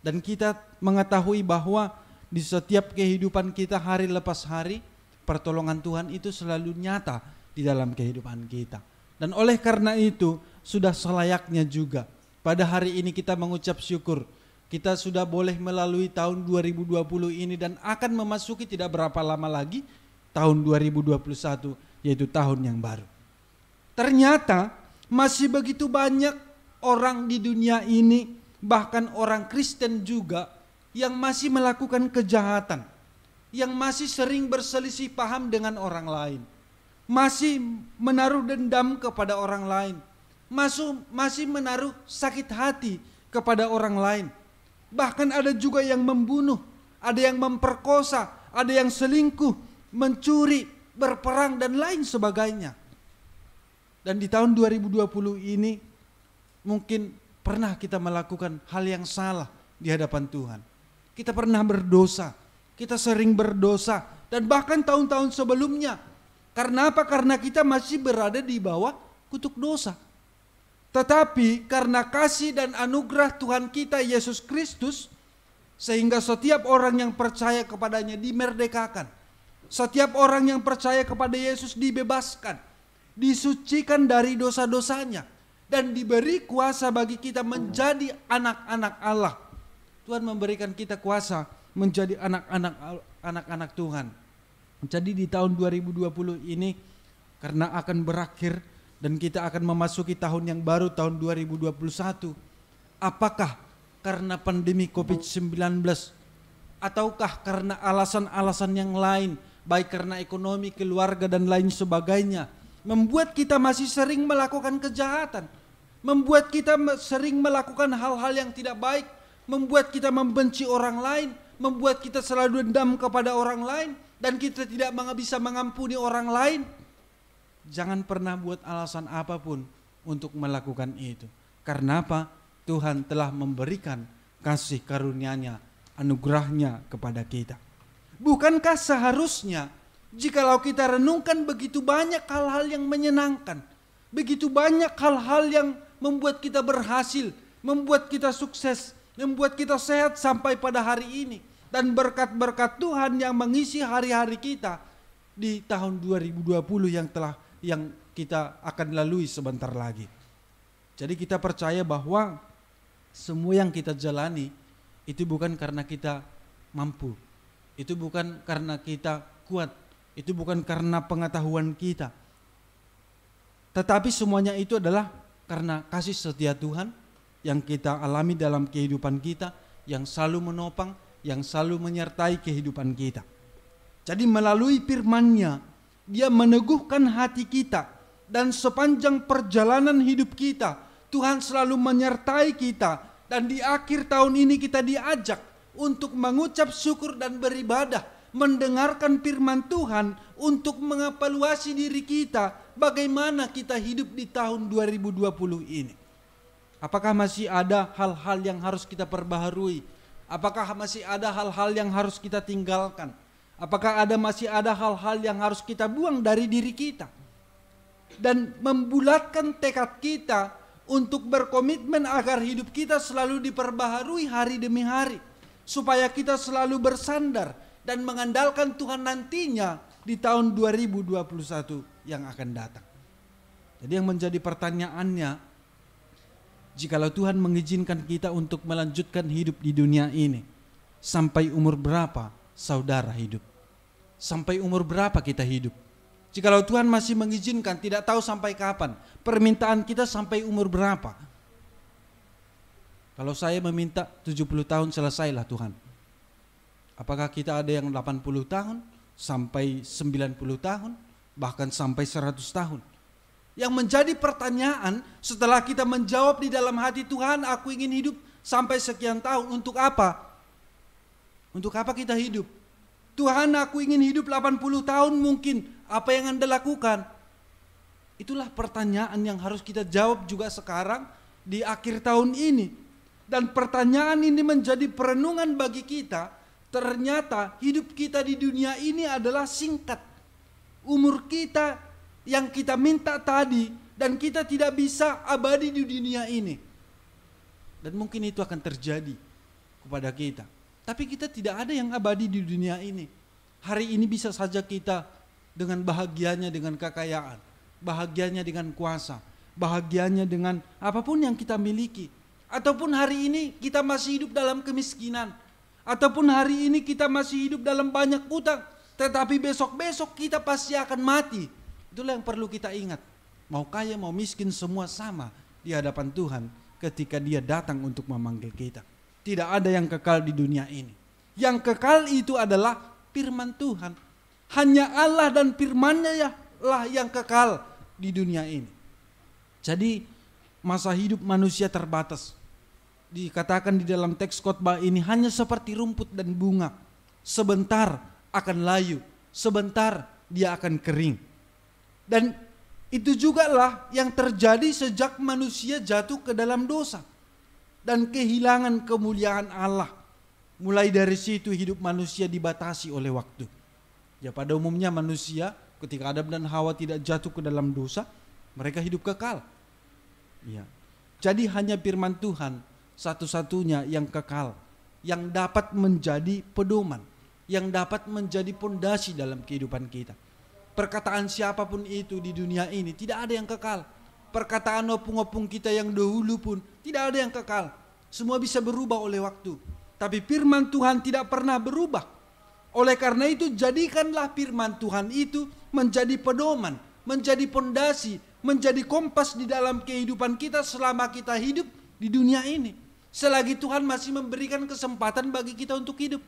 Dan kita mengetahui bahwa di setiap kehidupan kita hari lepas hari, pertolongan Tuhan itu selalu nyata di dalam kehidupan kita. Dan oleh karena itu, sudah selayaknya juga pada hari ini kita mengucap syukur. Kita sudah boleh melalui tahun dua ribu dua puluh ini dan akan memasuki tidak berapa lama lagi tahun dua ribu dua puluh satu, yaitu tahun yang baru. Ternyata masih begitu banyak orang di dunia ini, bahkan orang Kristen juga, yang masih melakukan kejahatan, yang masih sering berselisih paham dengan orang lain, masih menaruh dendam kepada orang lain, masih, masih menaruh sakit hati kepada orang lain. Bahkan ada juga yang membunuh, ada yang memperkosa, ada yang selingkuh, mencuri, berperang, dan lain sebagainya. Dan di tahun dua ribu dua puluh ini, mungkin pernah kita melakukan hal yang salah di hadapan Tuhan. Kita pernah berdosa, kita sering berdosa, dan bahkan tahun-tahun sebelumnya. Karena apa? Karena kita masih berada di bawah kutuk dosa. Tetapi karena kasih dan anugerah Tuhan kita Yesus Kristus, sehingga setiap orang yang percaya kepada-Nya dimerdekakan. Setiap orang yang percaya kepada Yesus dibebaskan, disucikan dari dosa-dosanya, dan diberi kuasa bagi kita menjadi anak-anak Allah. Tuhan memberikan kita kuasa menjadi anak-anak, anak-anak Tuhan. Jadi di tahun dua ribu dua puluh ini, karena akan berakhir dan kita akan memasuki tahun yang baru, tahun dua ribu dua puluh satu, apakah karena pandemi covid sembilan belas, ataukah karena alasan-alasan yang lain, baik karena ekonomi, keluarga, dan lain sebagainya, membuat kita masih sering melakukan kejahatan, membuat kita me- sering melakukan hal-hal yang tidak baik, membuat kita membenci orang lain, membuat kita selalu dendam kepada orang lain, dan kita tidak meng- bisa mengampuni orang lain. Jangan pernah buat alasan apapun untuk melakukan itu. Karena apa? Tuhan telah memberikan kasih karunia-Nya, anugerah-Nya kepada kita. Bukankah seharusnya, jikalau kita renungkan, begitu banyak hal-hal yang menyenangkan, begitu banyak hal-hal yang membuat kita berhasil, membuat kita sukses, membuat kita sehat sampai pada hari ini, dan berkat-berkat Tuhan yang mengisi hari-hari kita di tahun dua ribu dua puluh yang telah, yang kita akan lalui sebentar lagi. Jadi kita percaya bahwa semua yang kita jalani itu bukan karena kita mampu, itu bukan karena kita kuat, itu bukan karena pengetahuan kita, tetapi semuanya itu adalah karena kasih setia Tuhan yang kita alami dalam kehidupan kita, yang selalu menopang, yang selalu menyertai kehidupan kita. Jadi melalui firman-Nya, Dia meneguhkan hati kita, dan sepanjang perjalanan hidup kita, Tuhan selalu menyertai kita. Dan di akhir tahun ini kita diajak untuk mengucap syukur dan beribadah, mendengarkan firman Tuhan, untuk mengevaluasi diri kita, bagaimana kita hidup di tahun dua ribu dua puluh ini. Apakah masih ada hal-hal yang harus kita perbaharui? Apakah masih ada hal-hal yang harus kita tinggalkan? Apakah ada, masih ada hal-hal yang harus kita buang dari diri kita? Dan membulatkan tekad kita untuk berkomitmen agar hidup kita selalu diperbaharui hari demi hari, supaya kita selalu bersandar dan mengandalkan Tuhan nantinya di tahun dua ribu dua puluh satu yang akan datang. Jadi, yang menjadi pertanyaannya, jikalau Tuhan mengizinkan kita untuk melanjutkan hidup di dunia ini, sampai umur berapa saudara hidup? Sampai umur berapa kita hidup? Jikalau Tuhan masih mengizinkan, tidak tahu sampai kapan, permintaan kita sampai umur berapa? Kalau saya meminta tujuh puluh tahun, selesailah Tuhan. Apakah kita ada yang delapan puluh tahun, sampai sembilan puluh tahun, bahkan sampai seratus tahun? Yang menjadi pertanyaan, setelah kita menjawab di dalam hati, "Tuhan, aku ingin hidup sampai sekian tahun," untuk apa? Untuk apa kita hidup? "Tuhan, aku ingin hidup delapan puluh tahun," mungkin. Apa yang Anda lakukan? Itulah pertanyaan yang harus kita jawab juga sekarang di akhir tahun ini. Dan pertanyaan ini menjadi perenungan bagi kita. Ternyata hidup kita di dunia ini adalah singkat. Umur kita yang kita minta tadi, dan kita tidak bisa abadi di dunia ini. Dan mungkin itu akan terjadi kepada kita. Tapi kita tidak ada yang abadi di dunia ini. Hari ini bisa saja kita dengan bahagianya dengan kekayaan, bahagianya dengan kuasa, bahagianya dengan apapun yang kita miliki. Ataupun hari ini kita masih hidup dalam kemiskinan. Ataupun hari ini kita masih hidup dalam banyak utang. Tetapi besok-besok kita pasti akan mati. Itulah yang perlu kita ingat. Mau kaya, mau miskin, semua sama di hadapan Tuhan ketika Dia datang untuk memanggil kita. Tidak ada yang kekal di dunia ini. Yang kekal itu adalah firman Tuhan. Hanya Allah dan firman-Nya lah yang kekal di dunia ini. Jadi, masa hidup manusia terbatas. Dikatakan di dalam teks khotbah ini, hanya seperti rumput dan bunga. Sebentar akan layu, sebentar dia akan kering. Dan itu jugalah yang terjadi sejak manusia jatuh ke dalam dosa dan kehilangan kemuliaan Allah. Mulai dari situ hidup manusia dibatasi oleh waktu. Ya, pada umumnya manusia, ketika Adam dan Hawa tidak jatuh ke dalam dosa, mereka hidup kekal. Ya. Jadi, hanya firman Tuhan satu-satunya yang kekal, yang dapat menjadi pedoman, yang dapat menjadi pondasi dalam kehidupan kita. Perkataan siapapun itu di dunia ini, tidak ada yang kekal. Perkataan opung-opung kita yang dahulu pun tidak ada yang kekal. Semua bisa berubah oleh waktu. Tapi firman Tuhan tidak pernah berubah. Oleh karena itu, jadikanlah firman Tuhan itu menjadi pedoman, menjadi pondasi, menjadi kompas di dalam kehidupan kita selama kita hidup di dunia ini. Selagi Tuhan masih memberikan kesempatan bagi kita untuk hidup,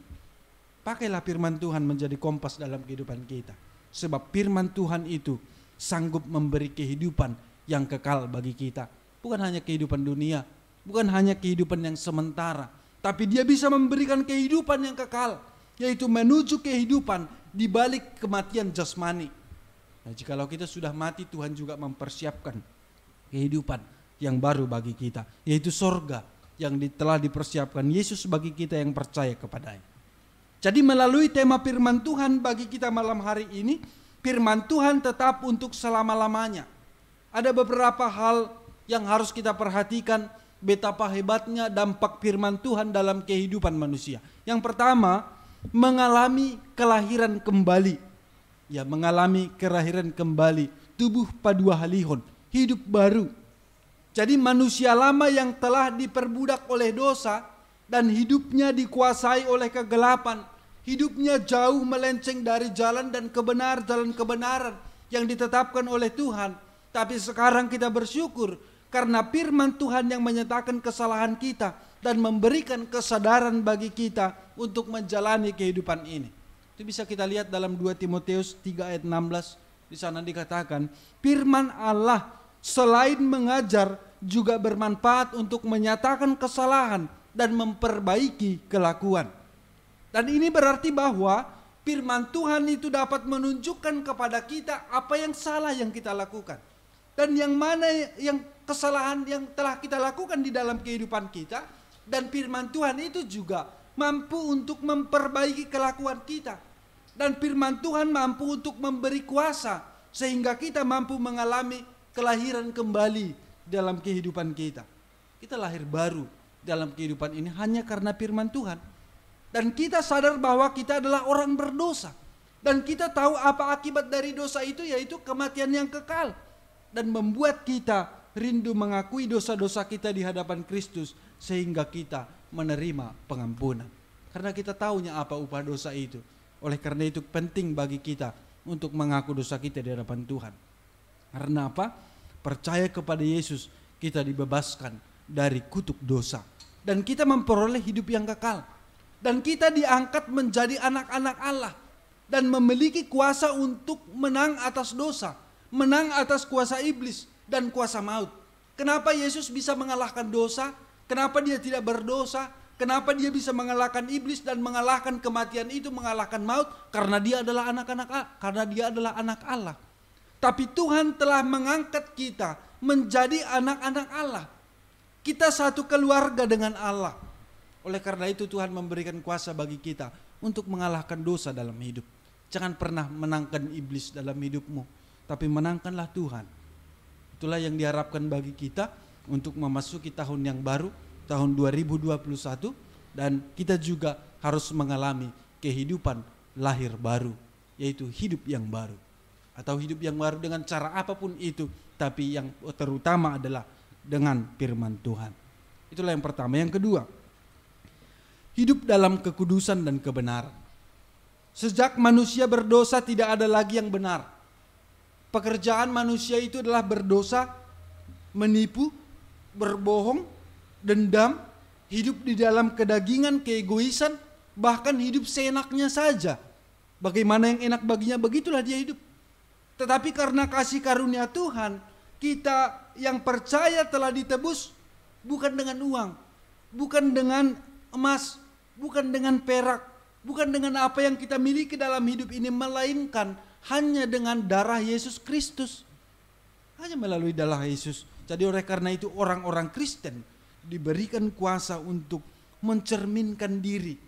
pakailah firman Tuhan menjadi kompas dalam kehidupan kita. Sebab firman Tuhan itu sanggup memberi kehidupan yang kekal bagi kita. Bukan hanya kehidupan dunia, bukan hanya kehidupan yang sementara, tapi Dia bisa memberikan kehidupan yang kekal, yaitu menuju kehidupan di balik kematian jasmani. Nah, jikalau kita sudah mati, Tuhan juga mempersiapkan kehidupan yang baru bagi kita, yaitu sorga yang di-, telah dipersiapkan Yesus bagi kita yang percaya kepada-Nya. Jadi, melalui tema firman Tuhan bagi kita malam hari ini, firman Tuhan tetap untuk selama-lamanya. Ada beberapa hal yang harus kita perhatikan, betapa hebatnya dampak firman Tuhan dalam kehidupan manusia. Yang pertama, mengalami kelahiran kembali. Ya, mengalami kelahiran kembali. Tubuh paduahalihon, hidup baru. Jadi, manusia lama yang telah diperbudak oleh dosa dan hidupnya dikuasai oleh kegelapan, hidupnya jauh melenceng dari jalan dan kebenar, jalan kebenaran yang ditetapkan oleh Tuhan. Tapi sekarang kita bersyukur karena firman Tuhan yang menyatakan kesalahan kita dan memberikan kesadaran bagi kita untuk menjalani kehidupan ini. Itu bisa kita lihat dalam dua Timotius tiga ayat enam belas. Di sana dikatakan, firman Allah selain mengajar juga bermanfaat untuk menyatakan kesalahan dan memperbaiki kelakuan. Dan ini berarti bahwa firman Tuhan itu dapat menunjukkan kepada kita apa yang salah yang kita lakukan. Dan yang mana yang kesalahan yang telah kita lakukan di dalam kehidupan kita. Dan firman Tuhan itu juga mampu untuk memperbaiki kelakuan kita. Dan firman Tuhan mampu untuk memberi kuasa sehingga kita mampu mengalami kelahiran kembali dalam kehidupan kita. Kita lahir baru dalam kehidupan ini hanya karena firman Tuhan. Dan kita sadar bahwa kita adalah orang berdosa. Dan kita tahu apa akibat dari dosa itu, yaitu kematian yang kekal. Dan membuat kita rindu mengakui dosa-dosa kita di hadapan Kristus, sehingga kita menerima pengampunan. Karena kita tahunya apa upah dosa itu. Oleh karena itu penting bagi kita untuk mengaku dosa kita di hadapan Tuhan. Karena apa? Percaya kepada Yesus, kita dibebaskan dari kutuk dosa. Dan kita memperoleh hidup yang kekal. Dan kita diangkat menjadi anak-anak Allah. Dan memiliki kuasa untuk menang atas dosa, menang atas kuasa iblis dan kuasa maut. Kenapa Yesus bisa mengalahkan dosa? Kenapa dia tidak berdosa? Kenapa dia bisa mengalahkan iblis dan mengalahkan kematian itu, mengalahkan maut? Karena dia adalah anak-anak A-, karena dia adalah anak Allah. Tapi Tuhan telah mengangkat kita menjadi anak-anak Allah. Kita satu keluarga dengan Allah. Oleh karena itu Tuhan memberikan kuasa bagi kita untuk mengalahkan dosa dalam hidup. Jangan pernah menangkan iblis dalam hidupmu, tapi menangkanlah Tuhan. Itulah yang diharapkan bagi kita untuk memasuki tahun yang baru, tahun dua ribu dua puluh satu, dan kita juga harus mengalami kehidupan lahir baru, yaitu hidup yang baru. Atau hidup yang baru dengan cara apapun itu, tapi yang terutama adalah dengan firman Tuhan. Itulah yang pertama. Yang kedua, hidup dalam kekudusan dan kebenaran. Sejak manusia berdosa, tidak ada lagi yang benar. Pekerjaan manusia itu adalah berdosa, menipu, berbohong, dendam, hidup di dalam kedagingan, keegoisan, bahkan hidup seenaknya saja. Bagaimana yang enak baginya, begitulah dia hidup. Tetapi karena kasih karunia Tuhan, kita yang percaya telah ditebus bukan dengan uang, bukan dengan emas, bukan dengan perak, bukan dengan apa yang kita miliki dalam hidup ini, melainkan hanya dengan darah Yesus Kristus. Hanya melalui darah Yesus. Jadi oleh karena itu orang-orang Kristen diberikan kuasa untuk mencerminkan diri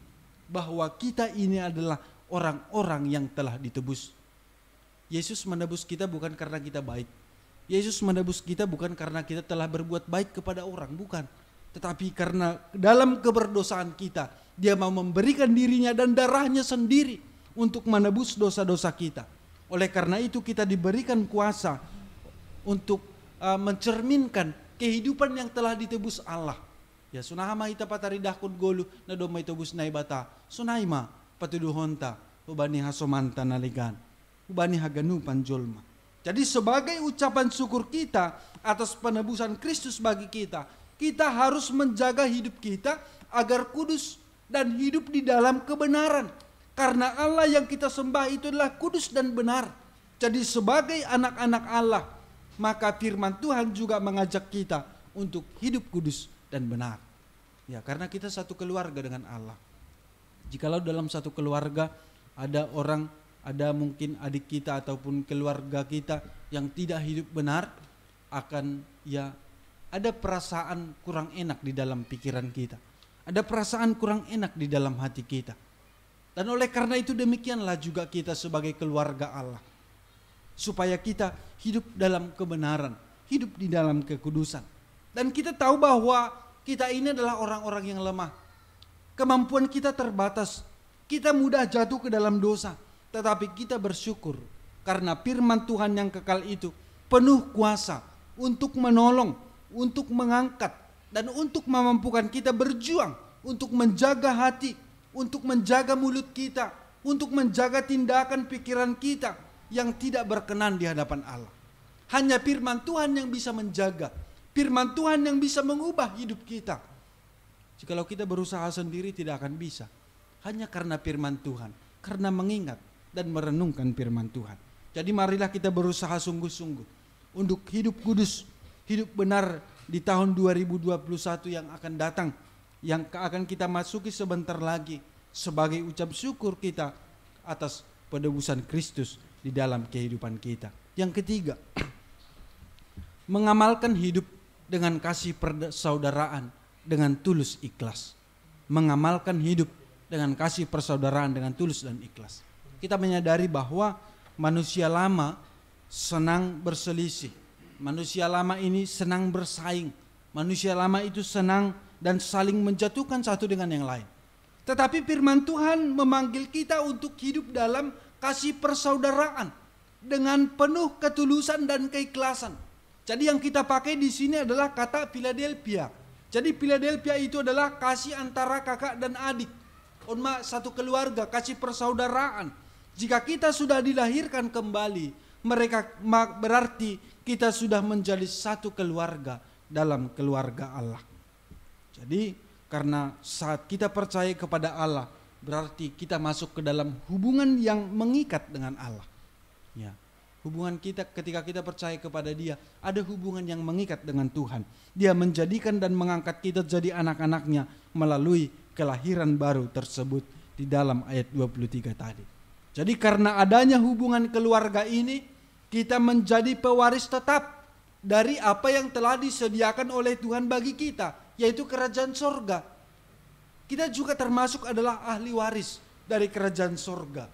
bahwa kita ini adalah orang-orang yang telah ditebus. Yesus menebus kita bukan karena kita baik. Yesus menebus kita bukan karena kita telah berbuat baik kepada orang, bukan. Tetapi karena dalam keberdosaan kita, dia mau memberikan dirinya dan darahnya sendiri untuk menebus dosa-dosa kita. Oleh karena itu kita diberikan kuasa untuk uh, mencerminkan kehidupan yang telah ditebus Allah. Ya, sunaha ma hita pataridahkon goluh na domma itobus Naibata, sonai ma patuduhonta hubani hasomanta na legan, hubani haganupan jolma. Jadi sebagai ucapan syukur kita atas penebusan Kristus bagi kita, kita harus menjaga hidup kita agar kudus dan hidup di dalam kebenaran. Karena Allah yang kita sembah itu adalah kudus dan benar. Jadi sebagai anak-anak Allah, maka firman Tuhan juga mengajak kita untuk hidup kudus dan benar. Ya, karena kita satu keluarga dengan Allah. Jikalau dalam satu keluarga ada orang, ada mungkin adik kita ataupun keluarga kita yang tidak hidup benar, akan, ya, ada perasaan kurang enak di dalam pikiran kita. Ada perasaan kurang enak di dalam hati kita. Dan oleh karena itu demikianlah juga kita sebagai keluarga Allah. Supaya kita hidup dalam kebenaran, hidup di dalam kekudusan. Dan kita tahu bahwa kita ini adalah orang-orang yang lemah. Kemampuan kita terbatas. Kita mudah jatuh ke dalam dosa. Tetapi kita bersyukur karena firman Tuhan yang kekal itu penuh kuasa untuk menolong, untuk mengangkat, dan untuk memampukan kita berjuang untuk menjaga hati, untuk menjaga mulut kita, untuk menjaga tindakan pikiran kita yang tidak berkenan di hadapan Allah. Hanya firman Tuhan yang bisa menjaga, firman Tuhan yang bisa mengubah hidup kita. Jikalau kita berusaha sendiri tidak akan bisa. Hanya karena firman Tuhan, karena mengingat dan merenungkan firman Tuhan. Jadi marilah kita berusaha sungguh-sungguh untuk hidup kudus, hidup benar di tahun dua ribu dua puluh satu yang akan datang. yang akan kita masuki sebentar lagi sebagai ucap syukur kita atas penebusan Kristus di dalam kehidupan kita. Yang ketiga, mengamalkan hidup dengan kasih persaudaraan dengan tulus ikhlas. Mengamalkan hidup dengan kasih persaudaraan dengan tulus dan ikhlas. Kita menyadari bahwa manusia lama senang berselisih. Manusia lama ini senang bersaing. Manusia lama itu senang dan saling menjatuhkan satu dengan yang lain. Tetapi firman Tuhan memanggil kita untuk hidup dalam kasih persaudaraan dengan penuh ketulusan dan keikhlasan. Jadi yang kita pakai di sini adalah kata Philadelphia. Jadi Philadelphia itu adalah kasih antara kakak dan adik. Onma satu keluarga, kasih persaudaraan. Jika kita sudah dilahirkan kembali, mereka ma- berarti kita sudah menjadi satu keluarga dalam keluarga Allah. Jadi karena saat kita percaya kepada Allah, berarti kita masuk ke dalam hubungan yang mengikat dengan Allah. Ya. Hubungan kita, ketika kita percaya kepada Dia, ada hubungan yang mengikat dengan Tuhan. Dia menjadikan dan mengangkat kita jadi anak-anaknya melalui kelahiran baru tersebut di dalam ayat dua puluh tiga tadi. Jadi karena adanya hubungan keluarga ini, kita menjadi pewaris tetap dari apa yang telah disediakan oleh Tuhan bagi kita, yaitu kerajaan sorga. Kita juga termasuk adalah ahli waris dari kerajaan sorga.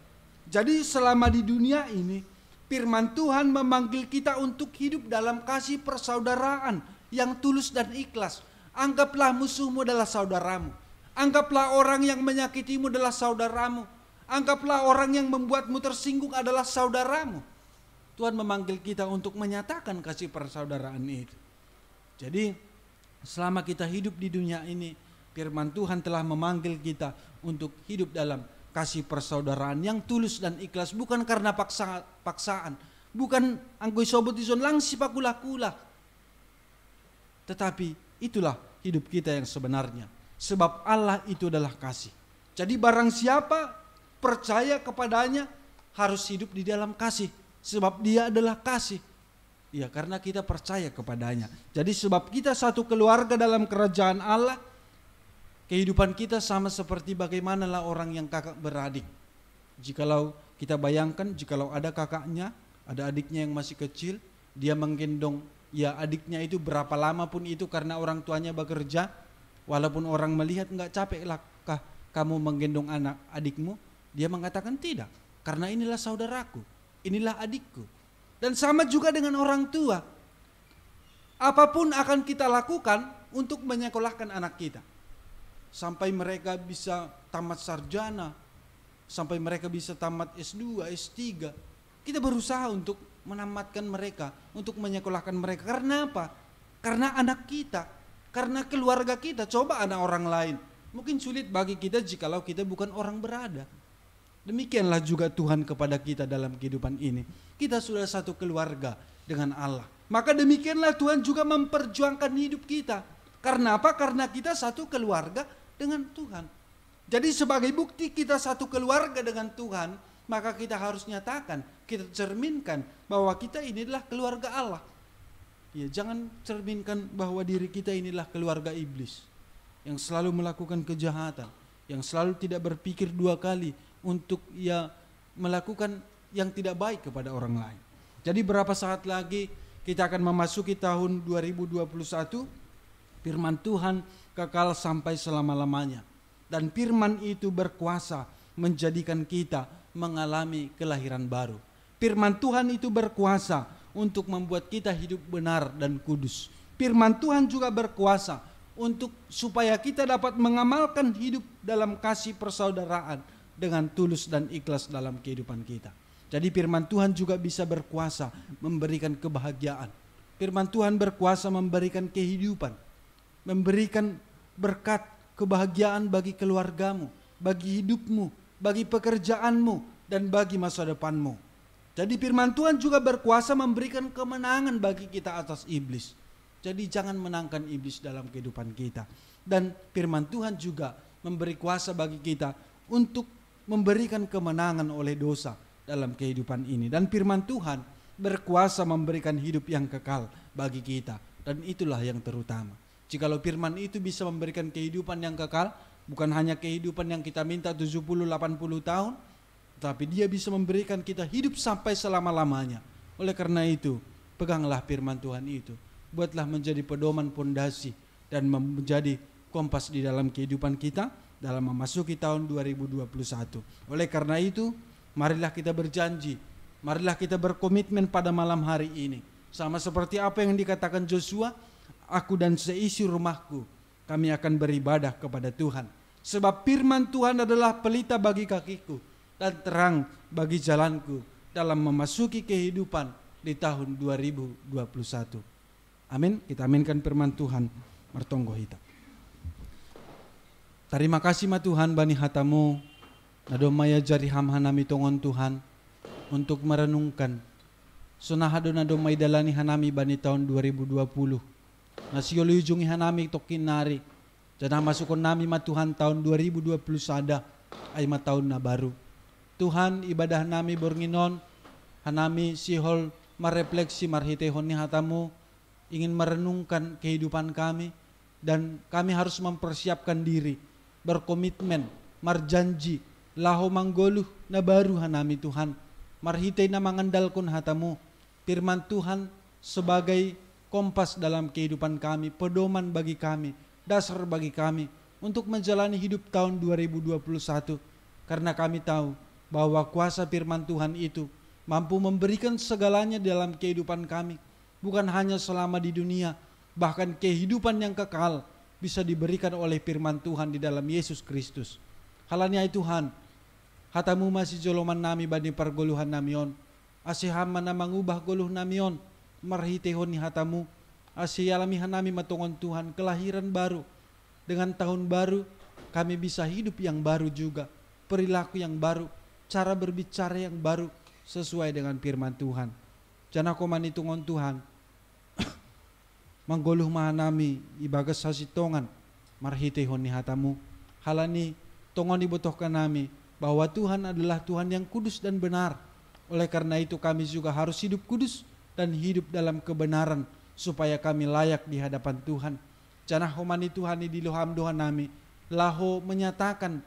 Jadi selama di dunia ini, firman Tuhan memanggil kita untuk hidup dalam kasih persaudaraan yang tulus dan ikhlas. Anggaplah musuhmu adalah saudaramu. Anggaplah orang yang menyakitimu adalah saudaramu. Anggaplah orang yang membuatmu tersinggung adalah saudaramu. Tuhan memanggil kita untuk menyatakan kasih persaudaraan itu. Jadi selama kita hidup di dunia ini, firman Tuhan telah memanggil kita untuk hidup dalam kasih persaudaraan yang tulus dan ikhlas, bukan karena paksa, paksaan, bukan anggoi sobot ison lang sipakula-kula. Tetapi itulah hidup kita yang sebenarnya. Sebab Allah itu adalah kasih. Jadi barang siapa percaya kepada-Nya harus hidup di dalam kasih. Sebab Dia adalah kasih. Ya, karena kita percaya kepada-Nya. Jadi sebab kita satu keluarga dalam kerajaan Allah, kehidupan kita sama seperti bagaimanalah orang yang kakak beradik. Jikalau kita bayangkan, jikalau ada kakaknya, ada adiknya yang masih kecil, dia menggendong, ya, adiknya itu berapa lama pun itu karena orang tuanya bekerja, walaupun orang melihat, "Nggak capek lah kah kamu menggendong anak adikmu?" Dia mengatakan, "Tidak, karena inilah saudaraku, inilah adikku." Dan sama juga dengan orang tua. Apapun akan kita lakukan untuk menyekolahkan anak kita. Sampai mereka bisa tamat sarjana, sampai mereka bisa tamat S dua, S tiga. Kita berusaha untuk menamatkan mereka, untuk menyekolahkan mereka. Karena apa? Karena anak kita, karena keluarga kita. Coba anak orang lain. Mungkin sulit bagi kita jikalau kita bukan orang berada. Demikianlah juga Tuhan kepada kita dalam kehidupan ini. Kita sudah satu keluarga dengan Allah. Maka demikianlah Tuhan juga memperjuangkan hidup kita. Karena apa? Karena kita satu keluarga dengan Tuhan. Jadi sebagai bukti kita satu keluarga dengan Tuhan, maka kita harus nyatakan, kita cerminkan bahwa kita ini adalah keluarga Allah. Ya, jangan cerminkan bahwa diri kita inilah keluarga iblis yang selalu melakukan kejahatan, yang selalu tidak berpikir dua kali untuk, ya, melakukan yang tidak baik kepada orang lain. Jadi berapa saat lagi kita akan memasuki tahun dua ribu dua puluh satu, firman Tuhan kekal sampai selama-lamanya. Dan firman itu berkuasa menjadikan kita mengalami kelahiran baru. Firman Tuhan itu berkuasa untuk membuat kita hidup benar dan kudus. Firman Tuhan juga berkuasa untuk supaya kita dapat mengamalkan hidup dalam kasih persaudaraan dengan tulus dan ikhlas dalam kehidupan kita. Jadi firman Tuhan juga bisa berkuasa memberikan kebahagiaan. Firman Tuhan berkuasa memberikan kehidupan, memberikan berkat, kebahagiaan bagi keluargamu, bagi hidupmu, bagi pekerjaanmu, dan bagi masa depanmu. Jadi firman Tuhan juga berkuasa memberikan kemenangan bagi kita atas iblis. Jadi jangan menangkan iblis dalam kehidupan kita. Dan firman Tuhan juga memberi kuasa bagi kita untuk memberikan kemenangan oleh dosa dalam kehidupan ini. Dan firman Tuhan berkuasa memberikan hidup yang kekal bagi kita. Dan itulah yang terutama. Jikalau firman itu bisa memberikan kehidupan yang kekal, bukan hanya kehidupan yang kita minta tujuh puluh, delapan puluh tahun, tetapi dia bisa memberikan kita hidup sampai selama-lamanya. Oleh karena itu, peganglah firman Tuhan itu. Buatlah menjadi pedoman, pondasi, dan menjadi kompas di dalam kehidupan kita dalam memasuki tahun dua ribu dua puluh satu. Oleh karena itu, marilah kita berjanji, marilah kita berkomitmen pada malam hari ini. Sama seperti apa yang dikatakan Joshua, "Aku dan seisi rumahku, kami akan beribadah kepada Tuhan." Sebab firman Tuhan adalah pelita bagi kakiku dan terang bagi jalanku dalam memasuki kehidupan di tahun dua ribu dua puluh satu. Amin. Kita aminkan firman Tuhan. Martonggo hita. Tarima kasih ma Tuhan bani hatamu, na domma iajari ham hanami tongon Tuhan, untuk merenungkan. Sonaha do na domma idalani hanami bani tahun dua ribu dua puluh. Na siolujungi hanami tokkinnari. Janah masukkon nami ma Tuhan tahun dua ribu dua puluh sada, ai ma tahun na baru. Tuhan, ibadah nami borngin on, hanami sihol marefleksi marhiteihon ni hatamu, ingin merenungkan kehidupan kami, dan kami harus mempersiapkan diri, berkomitmen, marjanji, laho manggoluh na baru hanami Tuhan, marhitei na mangandalkon hatamu, firman Tuhan sebagai kompas dalam kehidupan kami, pedoman bagi kami, dasar bagi kami untuk menjalani hidup tahun dua ribu dua puluh satu, karena kami tahu bahwa kuasa firman Tuhan itu mampu memberikan segalanya dalam kehidupan kami, bukan hanya selama di dunia, bahkan kehidupan yang kekal bisa diberikan oleh firman Tuhan di dalam Yesus Kristus. Halani ai Tuhan, hatamu ma sijoloman nami bani pargoluhan nami on, ase ham ma na mangubah goluh nami on marhiteihon ni hatamu, ase ialami hanami ma tongon Tuhan kelahiran baru. Dengan tahun baru, kami bisa hidup yang baru juga, perilaku yang baru, cara berbicara yang baru sesuai dengan firman Tuhan. Janah homa ni tongon Tuhan, manggoluh ma hanami ibagas hasintongan marhiteihon ni hatamu, halani tongon ibotohkan nami bahwa Tuhan adalah Tuhan yang kudus dan benar. Oleh karena itu kami juga harus hidup kudus dan hidup dalam kebenaran supaya kami layak di hadapan Tuhan. Janah homa ni Tuhan idilo ham do hanami laho menyatakan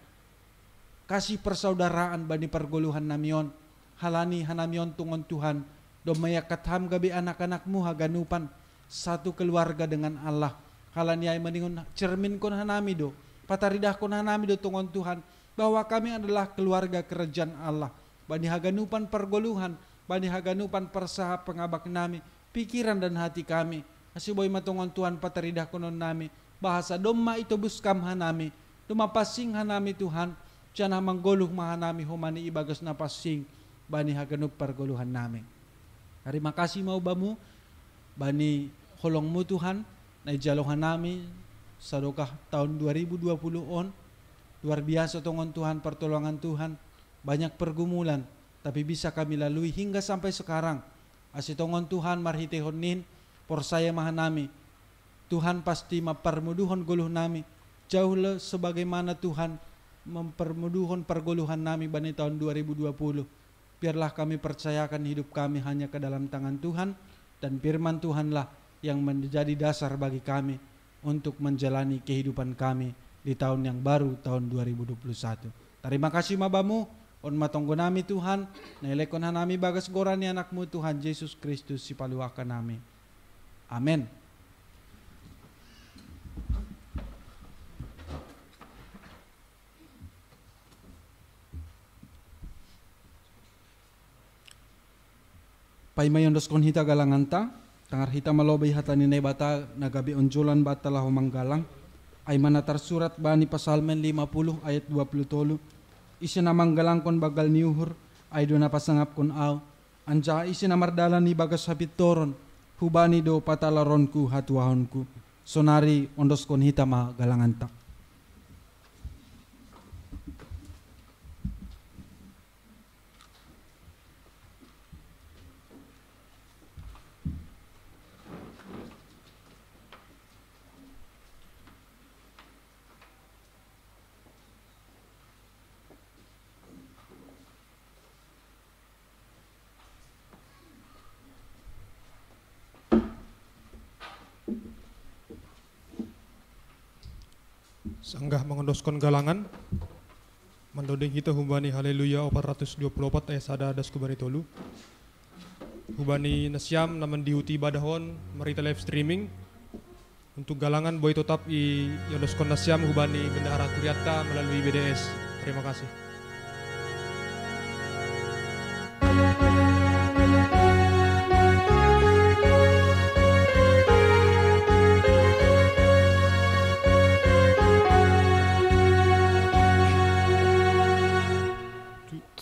kasih persaudaraan bani pargoluhan nami on, halani hanami on tongon Tuhan, domma iangkat ham gabe anak-anakmu haganupan, satu keluarga dengan Allah. Halani ai maningon cerminkon hanami do, pataridahkon hanami do tongon Tuhan, bahwa kami adalah keluarga kerajaan Allah, bani haganupan pargoluhan, bani haganupan parsahap pangabak nami, pikiran dan hati kami, ase boi ma tongon Tuhan pataridahkonon nami, bahasa domma itobus kam hanami, domma pansing hanami Tuhan, janah manggoluh ma hanami homa ni ibagas na pansing bani haganup pargoluhan nami. Tarima kasih ma ubamu bani holongmu Tuhan, na ijalo hanami sadokah tahun dua ribu dua puluh on. Luar biasa tongon Tuhan, pertolongan Tuhan, banyak pergumulan, tapi bisa kami lalui hingga sampai sekarang. Ase tongon Tuhan, marhiteihon nin, porsaya ma hanami, Tuhan pasti mamparmuduhon goluh nami, jauh le sebagaimana Tuhan mamparmuduhon pargoluhan nami bani tahun dua ribu dua puluh. Biarlah kami percayakan hidup kami hanya ke dalam tangan Tuhan, dan firman Tuhanlah yang menjadi dasar bagi kami untuk menjalani kehidupan kami di tahun yang baru, tahun dua ribu dua puluh satu. Tarima kasih ma bamu, on ma tonggo nami Tuhan, na ilekkon hanami bagas goran ni anakmu Tuhan Jesus Kristus sipaluahkan nami. Amen. Paima iondoskon hita galanganta, tangar hita malobei hata ni Naibata na gabe onjolan banta laho manggalang, ai ma na tarsurat bani Pasalmen lima puluh ayat dua puluh tolu, ise na manggalangkon banggal ni uhur, ai do na pasangapkon ahu, anjaha ise na mardalan ibagas hapintoron, hubani do patalaronku hatuahonku. Sonari ondoskon hita ma galanganta. Anggah mangandoskon galangan, mandodeng hita humbani Haleluya opat ratus dua puluh opat ayat sada das humbani tolu. Humbani nasiam na mandihuti ibadah on marhita live streaming. Untuk galangan boi totap i, iandoskon nasiam humbani Bendahara Kuriatta melalui B D S. Terima kasih.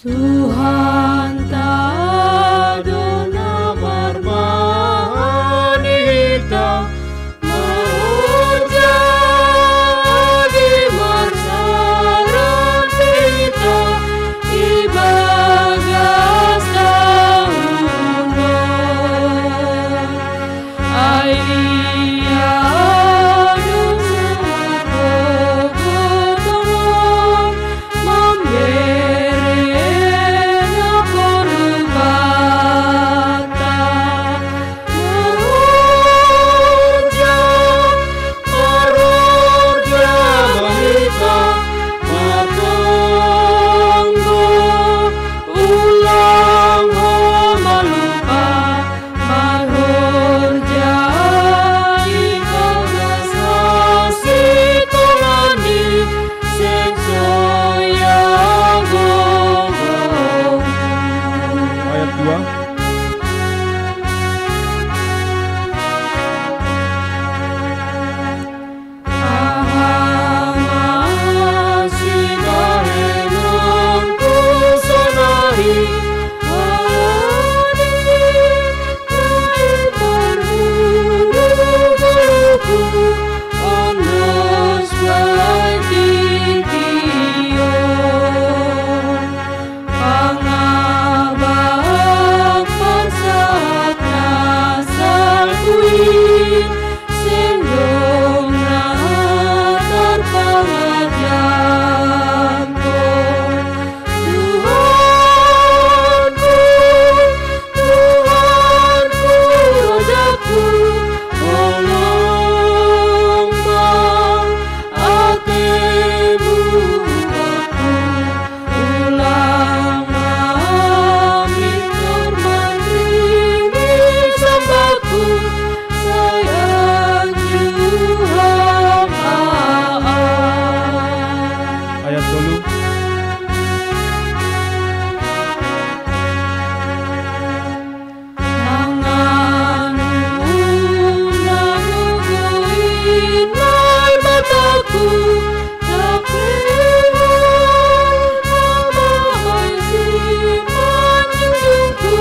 Tuhan tado na marmahani hita, mahorja agi marsaran hita, ibagas tahun on. Ai Ia do sumurgoto on, mambere na porlu banta, mahorja, mahorja ma hita, martonggo, ulang ho malupa, marhorja ibagas hasitongan i, seng soya gogo. Ayat dua. Aha ma sibahenonku sonari, halani na i parguru-guruku, ondos bagition. Pangabak pasahat na saku i, seng dong na tarpangajangkon. Tuhanku, Tuhanku, rojaku, holong ma atemu bakku. Ulang ma mintor mandringi sambahku, sayang Tuhan. Ayat tolu. Tanganmu na nguguhi na i mataku, tapehon Ama ai simanjujungku,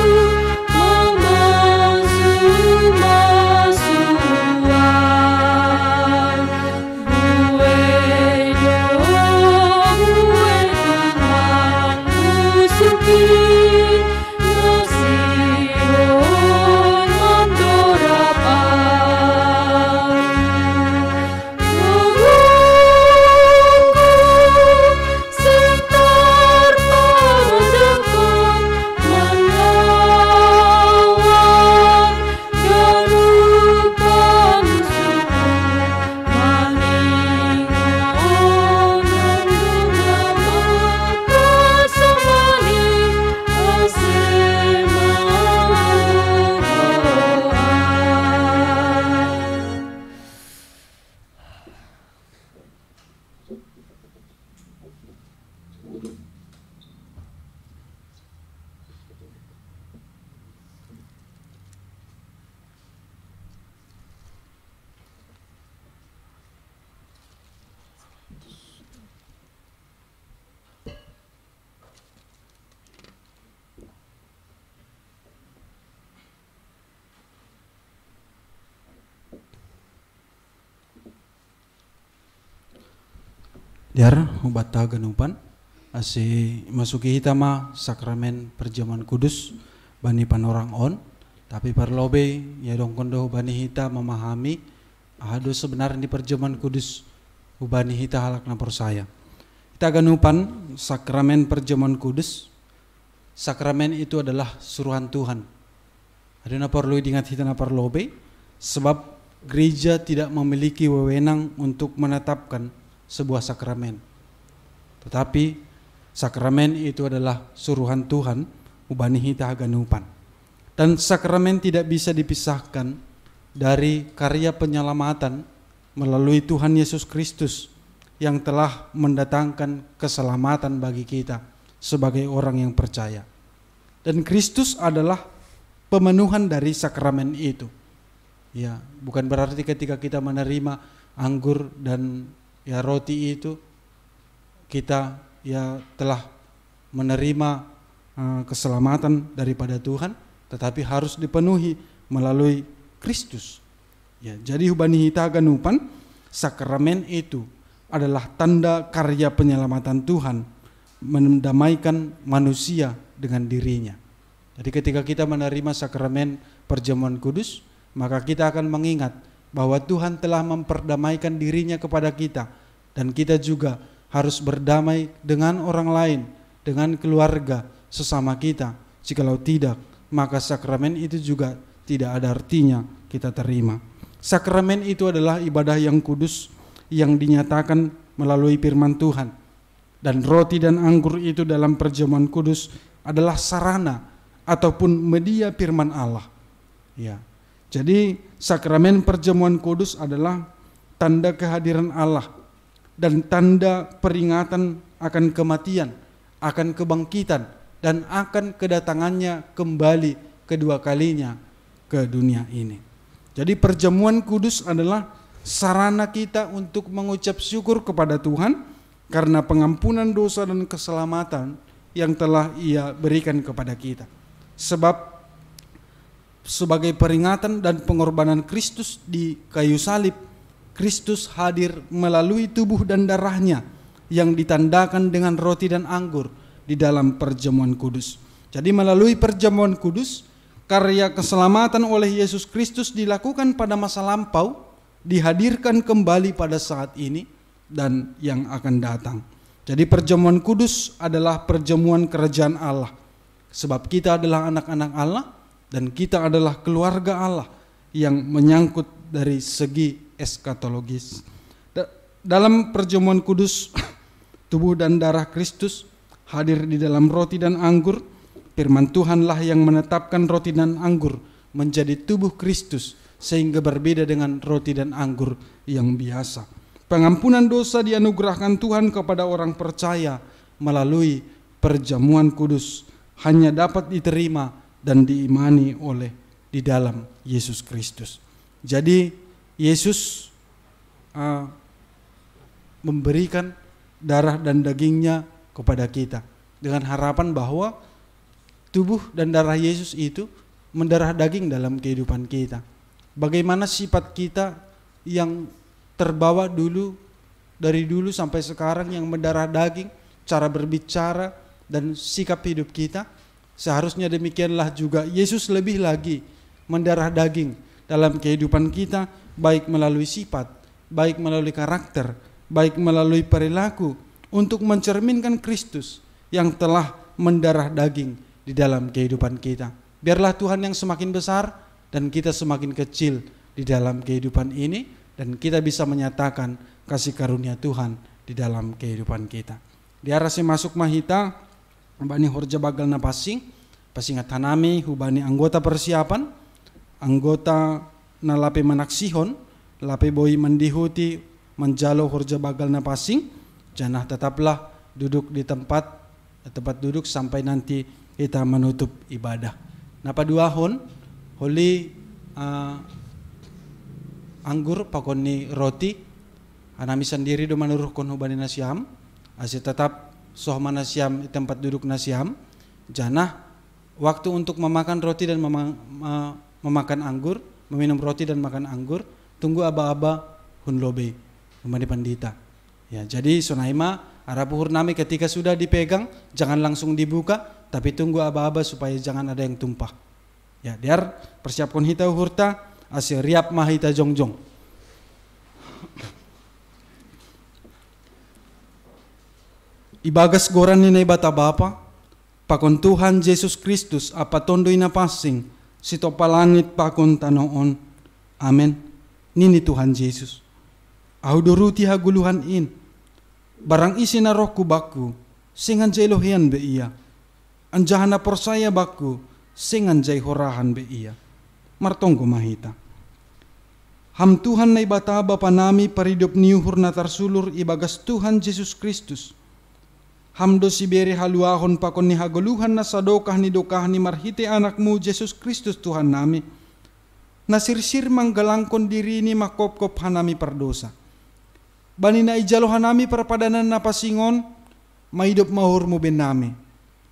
mamasu-masuan. Buei do, buei Tuhan musuki, nasihon mandorab au. Tanganku sing tarpajangkon manlawan ganupan suku, maningon dong na makasamani ase magogoan. Diar, hubanta ganupan, ase masuki hita ma sakramen perjamuan kudus bani panorang on, tapi parlobei iadongkon do hubani hita mamahami aha do sebenarna ni perjamuan kudus hubani hita halak na porsaya. Hita ganupan, sakramen perjamuan kudus, sakramen itu adalah suruhan Tuhan. Ada na perlu diingat hita na parlobei, sebab gereja tidak memiliki wewenang untuk menetapkan sebuah sakramen. Tetapi sakramen itu adalah suruhan Tuhan hubani hita haganupan. Dan sakramen tidak bisa dipisahkan dari karya penyelamatan melalui Tuhan Yesus Kristus yang telah mendatangkan keselamatan bagi kita sebagai orang yang percaya. Dan Kristus adalah pemenuhan dari sakramen itu. Ya, bukan berarti ketika kita menerima anggur dan, ya, roti itu, kita, ya, telah menerima, eh, keselamatan daripada Tuhan, tetapi harus dipenuhi melalui Kristus. Ya, jadi hubani hita haganupan, sakramen itu adalah tanda karya penyelamatan Tuhan mendamaikan manusia dengan dirinya. Jadi ketika kita menerima sakramen perjamuan kudus, maka kita akan mengingat bahwa Tuhan telah memperdamaikan dirinya kepada kita, dan kita juga harus berdamai dengan orang lain, dengan keluarga, sesama kita. Jikalau tidak, maka sakramen itu juga tidak ada artinya kita terima. Sakramen itu adalah ibadah yang kudus yang dinyatakan melalui firman Tuhan. Dan roti dan anggur itu dalam perjamuan kudus adalah sarana ataupun media firman Allah. Ya. Jadi sakramen perjamuan kudus adalah tanda kehadiran Allah dan tanda peringatan akan kematian, akan kebangkitan, dan akan kedatangannya kembali kedua kalinya ke dunia ini. Jadi perjamuan kudus adalah sarana kita untuk mengucap syukur kepada Tuhan karena pengampunan dosa dan keselamatan yang telah Ia berikan kepada kita. Sebab sebagai peringatan dan pengorbanan Kristus di kayu salib, Kristus hadir melalui tubuh dan darahnya yang ditandakan dengan roti dan anggur di dalam perjamuan kudus. Jadi melalui perjamuan kudus, karya keselamatan oleh Yesus Kristus dilakukan pada masa lampau, dihadirkan kembali pada saat ini dan yang akan datang. Jadi perjamuan kudus adalah perjamuan kerajaan Allah. Sebab kita adalah anak-anak Allah dan kita adalah keluarga Allah yang menyangkut dari segi eskatologis. Da-, dalam perjamuan kudus, tubuh dan darah Kristus hadir di dalam roti dan anggur. Firman Tuhanlah yang menetapkan roti dan anggur menjadi tubuh Kristus, sehingga berbeda dengan roti dan anggur yang biasa. Pengampunan dosa dianugerahkan Tuhan kepada orang percaya melalui perjamuan kudus, hanya dapat diterima dan diimani oleh, di dalam Yesus Kristus. Jadi Yesus, uh, memberikan darah dan dagingnya kepada kita dengan harapan bahwa tubuh dan darah Yesus itu mendarah daging dalam kehidupan kita. Bagaimana sifat kita yang terbawa dulu, dari dulu sampai sekarang, yang mendarah daging, cara berbicara dan sikap hidup kita. Seharusnya demikianlah juga Yesus lebih lagi mendarah daging dalam kehidupan kita, baik melalui sifat, baik melalui karakter, baik melalui perilaku, untuk mencerminkan Kristus yang telah mendarah daging di dalam kehidupan kita. Biarlah Tuhan yang semakin besar dan kita semakin kecil di dalam kehidupan ini, dan kita bisa menyatakan kasih karunia Tuhan di dalam kehidupan kita. Di arah si masuk mahita, bani horja bagal na passing, pasingat hanami hubani anggota persiapan, anggota na lape manaksihon, lape boi mandihuti manjalo horja bagal na passing, janah tetaplah duduk di tempat, tempat duduk sampai nanti kita menutup ibadah. Na paduahon, holi, ah, anggur pakon ni roti, hanami sandiri do manuruhkon hubani nasiam, ase tetap soh ma nasiam i tempat duduk nasiam, janah waktu untuk memakan roti dan mema-, ma-, memakan anggur, meminum roti dan makan anggur, tunggu aba-aba hun lobei, hubani pandita. Ya, jadi sonai ma, arap uhur nami ketika sudah dipegang, jangan langsung dibuka, tapi tunggu aba-aba supaya jangan ada yang tumpah. Ya, di ar persiapkon hita uhurta, ase riap ma hita jongjong. Ibagas goran ni Naibata Bapa, pakon Tuhan Jesus Kristus, ampa Tonduy Napansing, sitopa langit pakon tanoh on. Amen. Nini Tuhan Jesus: Ahu do ruti hagoluhan in, Barang ise na roh ku bakku, seng anjai lohean be ia, anjaha na porsaya bakku, seng anjai horahan be ia. Martonggo ma hita. Ham Tuhan Naibata Bapa nami, paridop ni uhur na tarsulur ibagas Tuhan Jesus Kristus. Ham do sibere haluahon pakon ni hagoluhan na sadokah ni dokahni marhitei Anakmu Jesus Kristus Tuhan nami, na sirsir manggalangkon dirini mangkopkop hanami pardosa. Bani na ijalo hanami parpadanan na pansing on, maidop ma uhurmu bennami.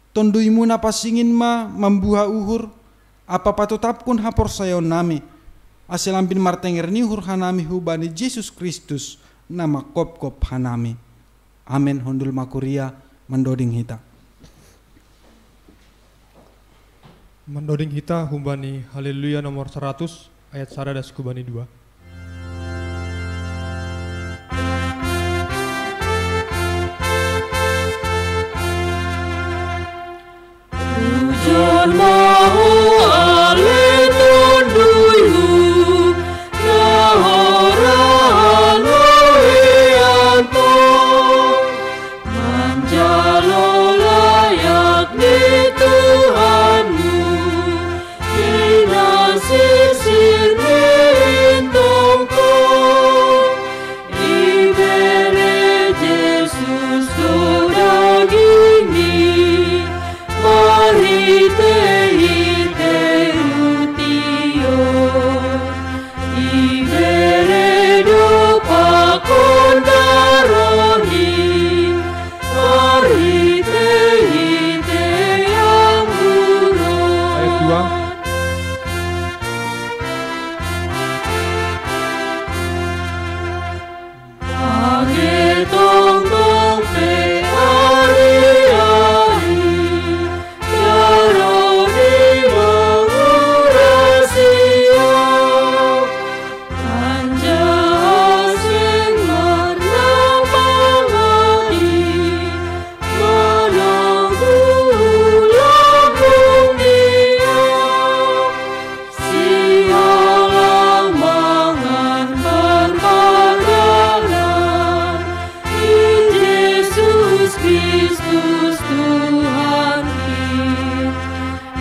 Tonduimu na pansing in ma mambuha uhur, ampa patotapkon haporsayaonnami, ase lambin martenger ni uhur hanami hubani Jesus Kristus, na mangkopkop hanami. Amen. Hundul ma kuria, mandoding hita. Mandoding hita hubani Haleluya nomor seratus, ayat sada das hubani dua. Ujon ma ho ale tonduimu, na horahan lohean to, manjalo layak ni Tuhanmu, di na sirsir ni intongko. Ibere Jesus do dagingni, marhitei-hitei ruti on. Ibere do pakon darohni, marhitei-hitei anggur on. Ayat dua. Age tongtong pe ari-ari, darohni manguras ia, anjaha seng marna mangadi, manang ulang hong dia. Siala mangan parpadanan ni Jesus Kristus Tuhanki,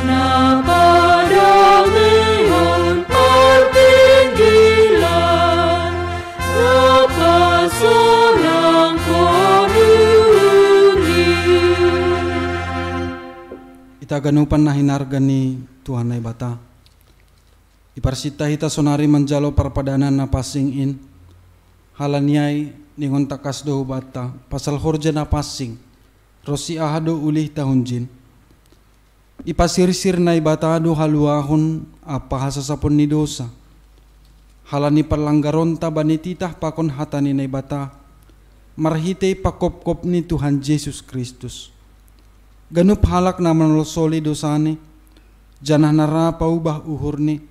na padameihon partinggilan, na pasonangkon uhurni. Hita ganupan na hinarga ni Tuhan Naibata, iparsinta hita sonari manjalo parpadanan na pansing in. Halani ai ningon tangkas do hubanta pasal horja na pansing, ronsi aha do ulihta hunjin. Ipasirsir Naibata do haluahon ampa hasasapon ni dosa. Halani parlanggaronta bani titah pakon hata ni Naibata, marhitei pakopkop ni Tuhan Jesus Kristus. Ganup halak na manolsoli dosani, janah na ra paubah uhurni,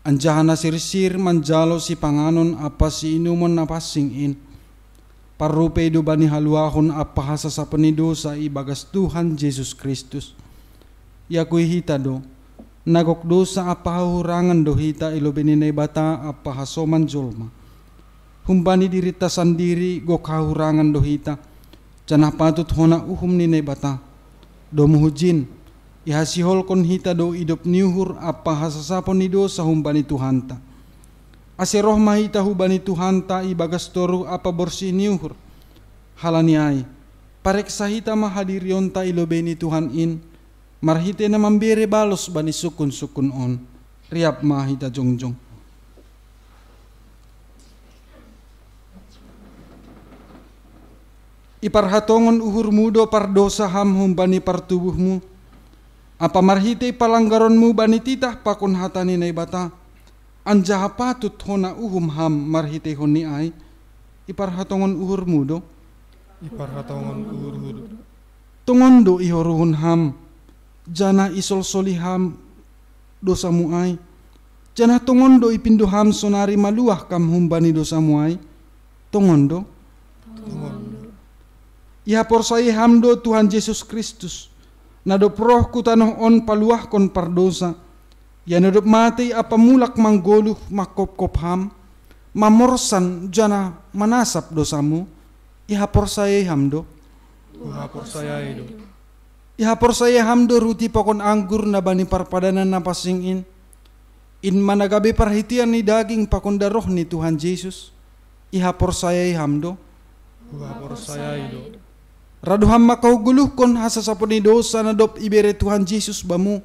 anjaha na sirsir manjalo sipanganon ampa siinumon na pansing in, parrupei do bani haluahon ampa hasasapon ni dosa ibagas Tuhan Jesus Kristus. Iakui hita do, na gok dosa ampa hahurangan do hita i lobei ni Naibata ampa hasoman jolma. Humbani dirinta sandiri gok hahurangan do hita, janah patut hona uhum ni Naibata. Domu hujin, ihasiholkon hita do idop ni uhur ampa hasasapon ni dosa humbani Tuhanta. Ase roh ma hita hubani Tuhanta ibagas toruh ampa borsih ni uhur. Halani ai, pareksa hita ma hadirionta i lobei ni Tuhan in, marhitei na mambere balos bani sungkun-sungkun on. Riap ma hita jongjong. Iparhatongon uhurmu do pardosa ham humbani partubuhmu, ampa marhitei palanggaronmu bani titah pakon hata ni Naibata, anjaha patut hona uhum ham marhiteihonni ai? Iparhatongon uhurmu do? Iparhatongon uhurhu do. Tongon do ihoruhon ham, janah isolsoli ham dosamu ai, janah tongon do ipindo ham sonari maluah kam humbani dosamu ai? Tongon do? Tongon do. Ihaporsayai ham do Tuhan Jesus Kristus, na dob roh ku tanoh on paluahkon pardosa, ia na dob matei ampa mulak manggoluh mangkopkop ham, mamorsan janah manasap dosamu? Ihaporsayai ham do? Huhaporsayai do. Ihaporsayai ham do ruti pakon anggur na bani parpadanan na pansing in, in ma na gabe parhitean ni daging pakon daroh ni Tuhan Jesus? Ihaporsayai ham do? Huhaporsayai do. Rado ham mangkagoluhkon hasasapon ni dousa na dob ibere Tuhan Jesus bamu,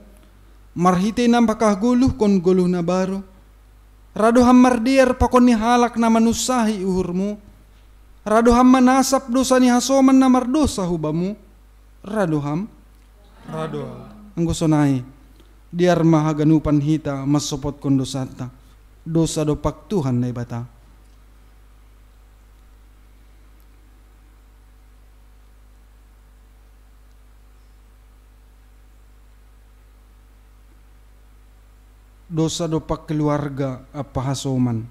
marhitei na mangkagoluhkon goluh na baru? Rado ham mardear pakon ni halak na manunsahi uhurmu? Rado ham manasap dousa ni hasoman na mardousa hu bamu? Rado ham? Rado ham. Anggo sonai, dear ma haganupan hita mansopotkon dousanta, dousa dompak Tuhan Naibata. Dousa dompak keluarga ampa hasoman.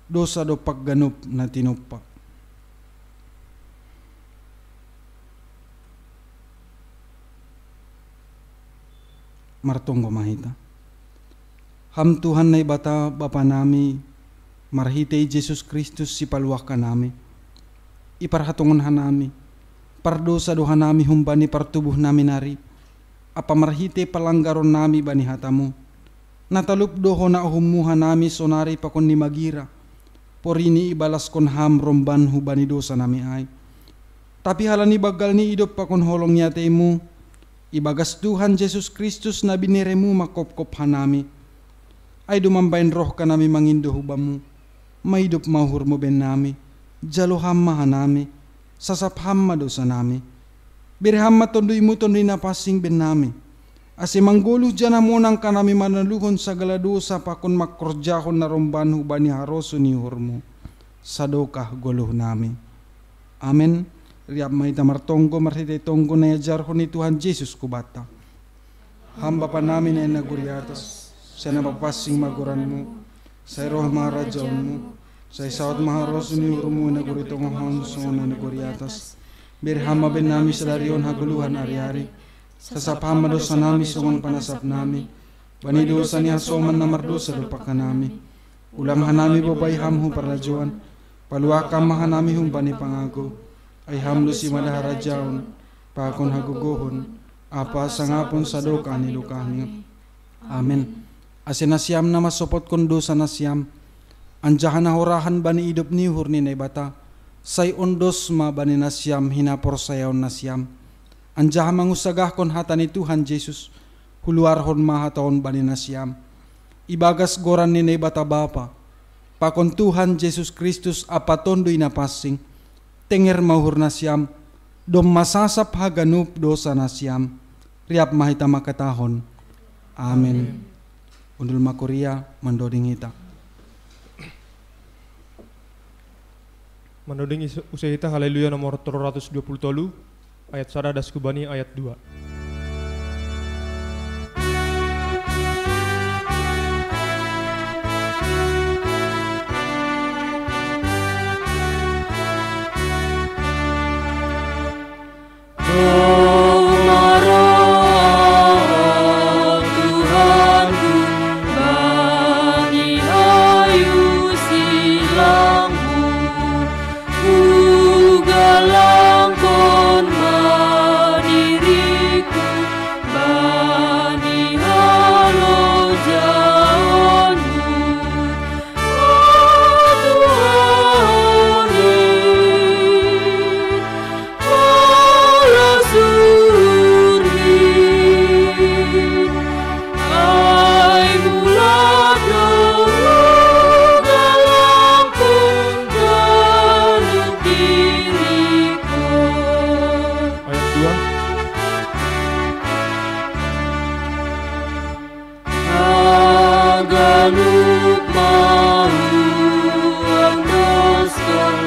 Dousa dompak ganup na tinompa. Martonggo ma hita. Ham Tuhan Naibata Bapa nami, marhitei Jesus Kristus Sipaluah hanami, iparhatongon hanami, pardousa do hanami humbani partubuh nami nari, ampa marhitei palanggaron nami bani hatamu. Na talup do hona uhummu hanami sonari pakon ni magira, porini ibalaskon ham romban hubani dousa nami ai. Tapi halani banggal ni idop pakon holong ni ateimu, ibagas Tuhan Jesus Kristus na bineremu mangkopkop hanami. Ai do mambahen roh hanami mangindo hu bamu, maidop ma uhurmu bennami, jalo ham ma hanami, sasap ham ma dousa nami. Bere ham ma tonduymu Tonduy Napansing bennami, ase manggoluh janah monang hanami manaluhon sagala dousa pakon mangkorjahon na romban hubani harosuh ni uhurmu, sadokah goluh nami. Amen. Riap ma hita martonggo marhitei tonggo na iajarhon ni Tuhan Jesus hubanta. Ham Bapa nami na i nagori atas, sai na mapansing ma goranmu, sai roh ma harajaonmu, sai saut ma harosuh ni uhurmu i nagori tonga on songon na i nagori atas. Bere ham ma bennami sadari on hagoluhan ari-ari. Sasap ham ma dousa nami songon panasap nami bani dousa ni hasoman na mardousa dompak hanami. Ulang hanami bobai ham hu parlajouan, paluah ham ma hanami humbani pangago. Ai ham do simada harajaon, pakon hagogohon, ampa hasangapon sadokah ni dokahni. Amen. Ase nasiam na mansopotkon dousa nasiam, anjaha na horahan bani idop ni uhur ni Naibata, sai ondos ma bani nasiam hinaporsayaon nasiam, anjaha mangunsagahkon hata ni Tuhan Jesus, huluarhon ma hata on bani nasiam. Ibagas goran ni Naibata Bapa, pakon Tuhan Jesus Kristus ampa Tonduy Napansing, tenger ma uhur nasiam, domma sasap haganup dousa nasiam. Riap ma hita mangkatahon. Amen. Hundul ma kuria mandoding hita. Mandoding use hita Haleluya nomor tolu ratus dua puluh tolu, ayat sada das hubani ayat dua. Ayat dua. Haganup ma huandoskon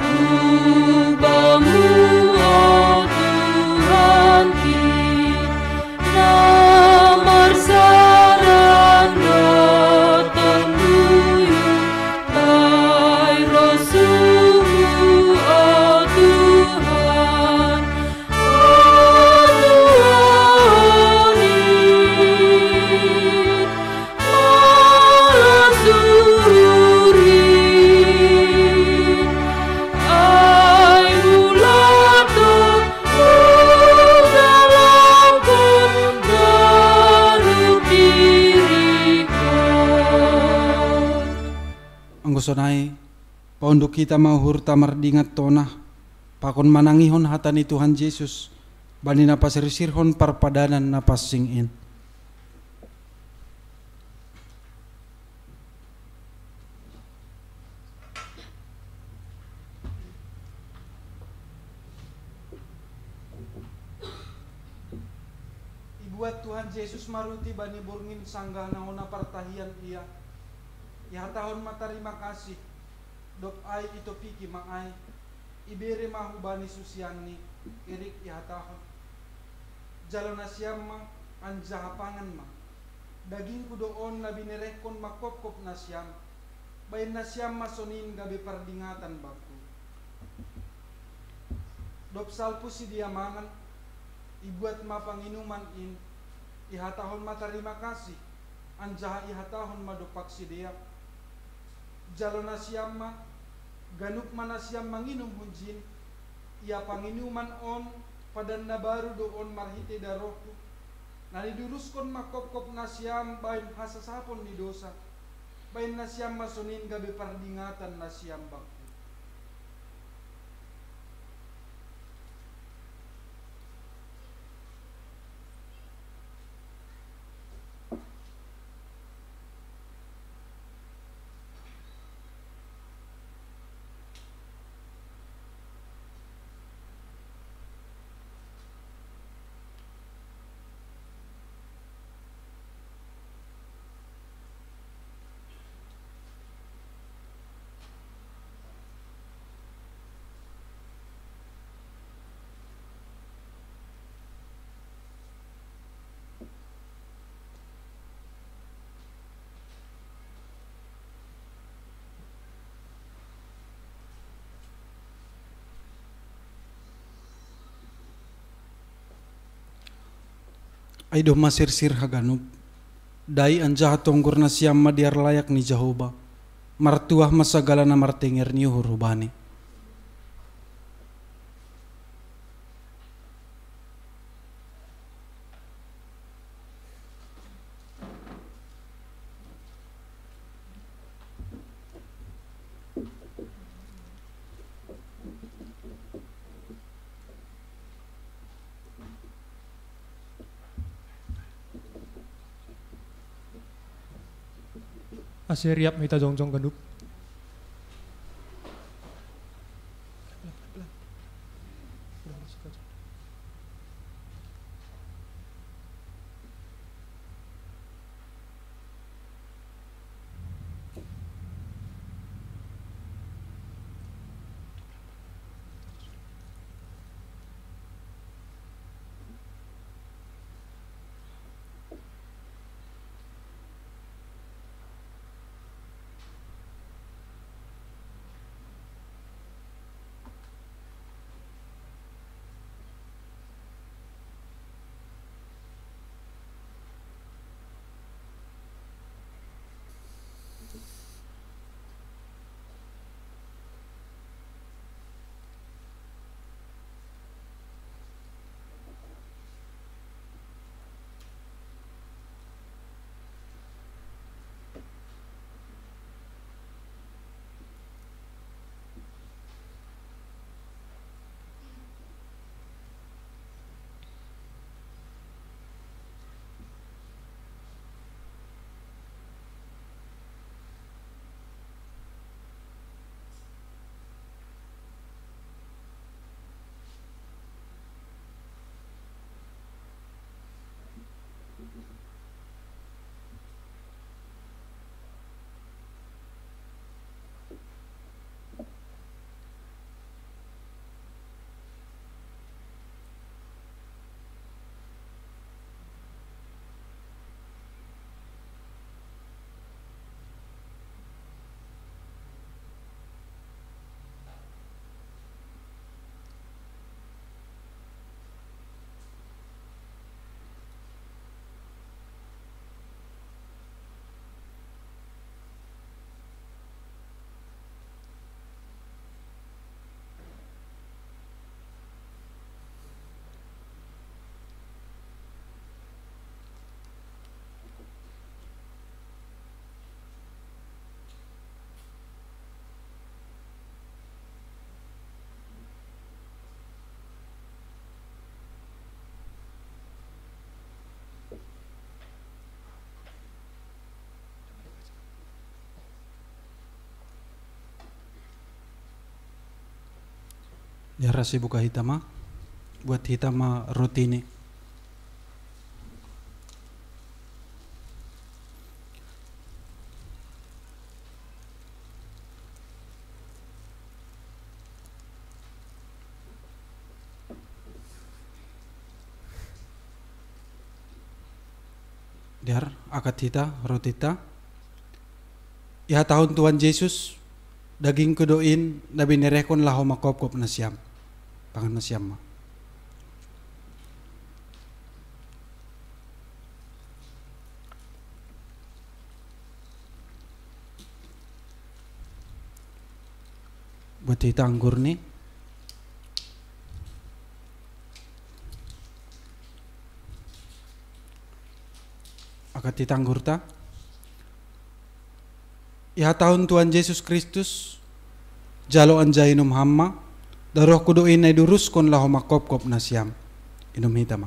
hu Bamu, o Tuhanki, na marsara dohot Tonduy, ai rosuhMu, o Tuhan, o Tuhan i. Sonai, paunduk hita ma uhurta mardingat tona, pakon manangihon hata ni Tuhan Jesus, bani na pasirsirhon parpadanan na pansing in. Ibuat Tuhan Jesus ma ruti bani borngin sanggah na hona partahian ia, ihatahon ma tarima kasih, dob ai itopiki ma ai, ibere ma hubani susianni, irik ihatahon: Jalo nasiam ma, anjaha pangan ma. Dagingku do on na binerehkon mangkopkop nasiam, baen nasiam ma sonin gabe pardingatan bangku. Dob salpu sidea mangan, ibuat ma panginuman in, ihatahon ma tarima kasih, anjaha ihatahon ma dompak sidea: Jalo nasiam ma, ganup ma nasiam manginum hunjin, ia panginuman on padan na baru do on marhitei darohku, na niduruskon mangkopkop nasiam baen hasasapon ni dosa. Baen nasiam ma sonin gabe pardingatan nasiam bangku. Ai domma sirsir haganup, dai anjaha tonggor nasiam ma di arlayak ni Jahowa, martuah ma sagala na martenger ni uhur hu-Bani. Ase riap ma hita jongjong ganup. Diara, sibuka hita ma, buat hita ma roti ni. Diara, angkat hita roti ta. Ihatahon Tuhan Jesus, dagingku do in, na binerehkon laho mangkopkop nasiam. Pangan nasiam ma. Buat hita anggur ni. Angkat hita anggur ta. Ihatahon Tuhan Jesus Kristus, jalo anjaha inum ham ma, darohku do in na iduruskon laho mangkopkop nasiam. Inum hita ma.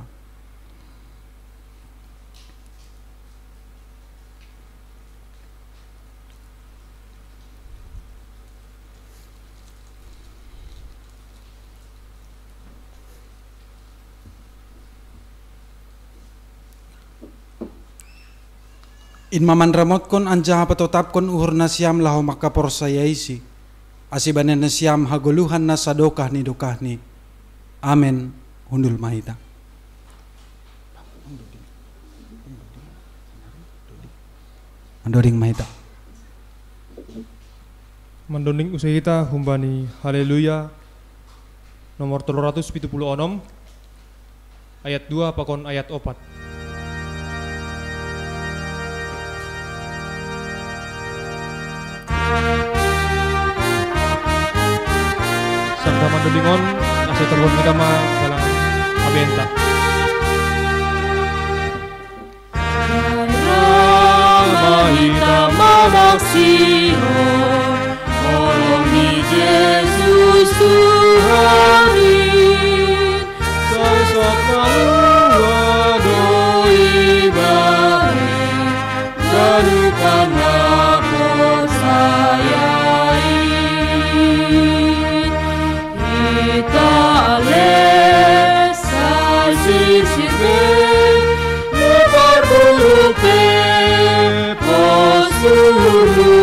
In ma manramotkon anjaha patotapkon uhur nasiam laho mangkaporsayai si, ase bahen nasiam hagoluhan na sadokah ni dokahni. Amen. Hundul ma hita. Mandoding ma hita. Mandoding use hita humbani Haleluya nomor tolu ratus pitu puluh onom, ayat dua pakon ayat opat. Sabda mandoding on, ase tolhon hita ma dalam abenta. Rama hita manaksihon, holong ni Jesus Tuhan i, sasat malua do ibahen, ganupan na porsaya i. Hita ale sai sirsir be, na parburu pe posurmu,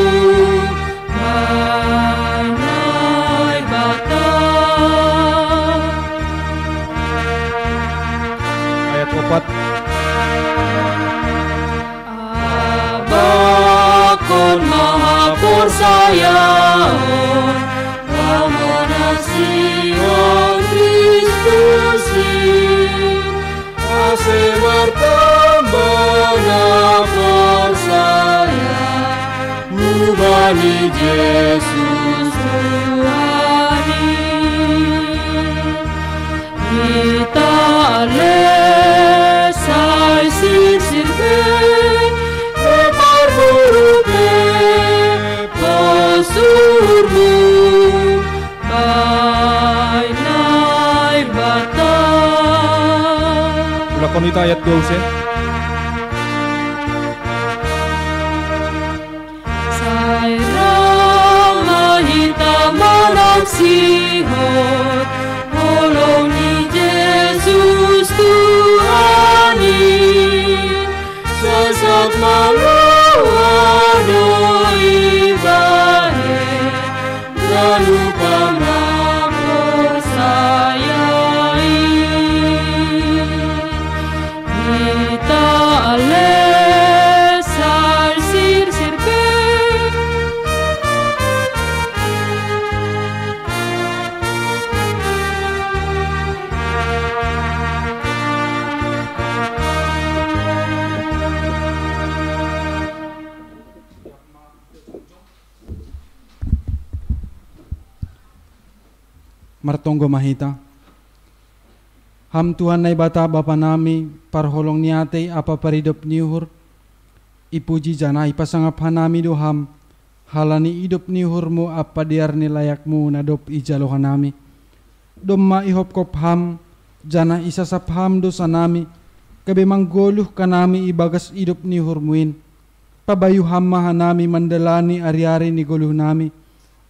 Naibata. Ayat opat. Abakon ma haporsayaon, pamanasihon Kristus i, ase martamba na porsaya hubani Jesus Tuhan i. Hita ale sai sirsir be, na parburu pe posurmu, Naibata. Ulahkon hita ayat dua use. Sai ra ma hita manaksihon, holong ni Jesus Tuhan i, sasat malua do ibahen, ganupan na porsaya i. Hita ale sai sirsir be, martonggo ma hita. Ham Tuhan Naibata Bapa nami, parholong ni atei ampa paridop ni uhur, ipuji janah ipasangap hanami do Ham, halani idop ni uhurMu ampa dear ni layakMu na dob ijalo hanami. Domma ihopkop Ham, janah isasap Ham dousanami, gabe manggoluh hanami ibagas idop ni uhurMu in. Pabayu Ham ma hanami mandalani ari-ari ni goluhnami,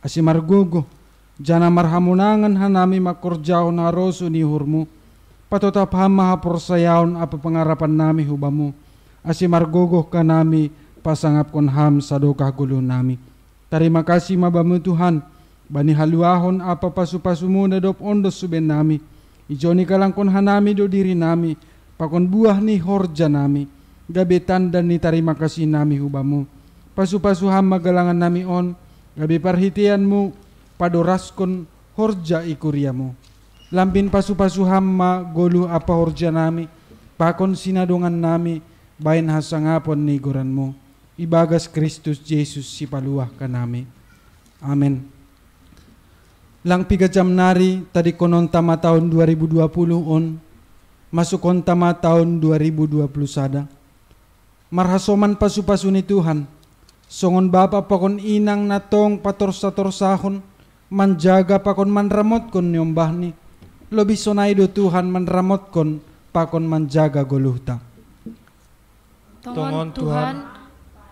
ase margogoh, Janah marhamonangan hanami mangkorjahon harosuh ni uhurmu, patotap Ham ma haporsayaon ampa pangarapan nami hu Bamu, ase margogoh hanami pasangapkon Ham sadokah goluh nami. Tarima kasih ma Bamu Tuhan, bani haluahon ampa pasu-pasumu na dob ondos hu bennami. Ijon ikalangkon hanami do dirinami, pakon buah ni horjanami, gabe tanda ni tarima kasih nami hu Bamu. Pasu-pasu Ham ma galangan nami on, gabe parhiteianmu padoraskon horja i kuriamu. Lambin pasu-pasu Ham ma goluh ampa horjanami, pakon sinadongannami, bahen hasangapon ni goranmu. Ibagas Kristus Jesus Sipaluah hanami. Amen. Lang piga jam nari tadingkononta ma taon dua ribu dua puluh on, masukonta ma taon dua ribu dua puluh sada. Marhasoman pasu-pasu ni Tuhan, songon bapa pakon inang na tong patorsa-torsahon, manjaga pakon manramotkon niombahni, lobih sonai do Tuhan manramotkon pakon manjaga goluhta. Tongon Tuhan,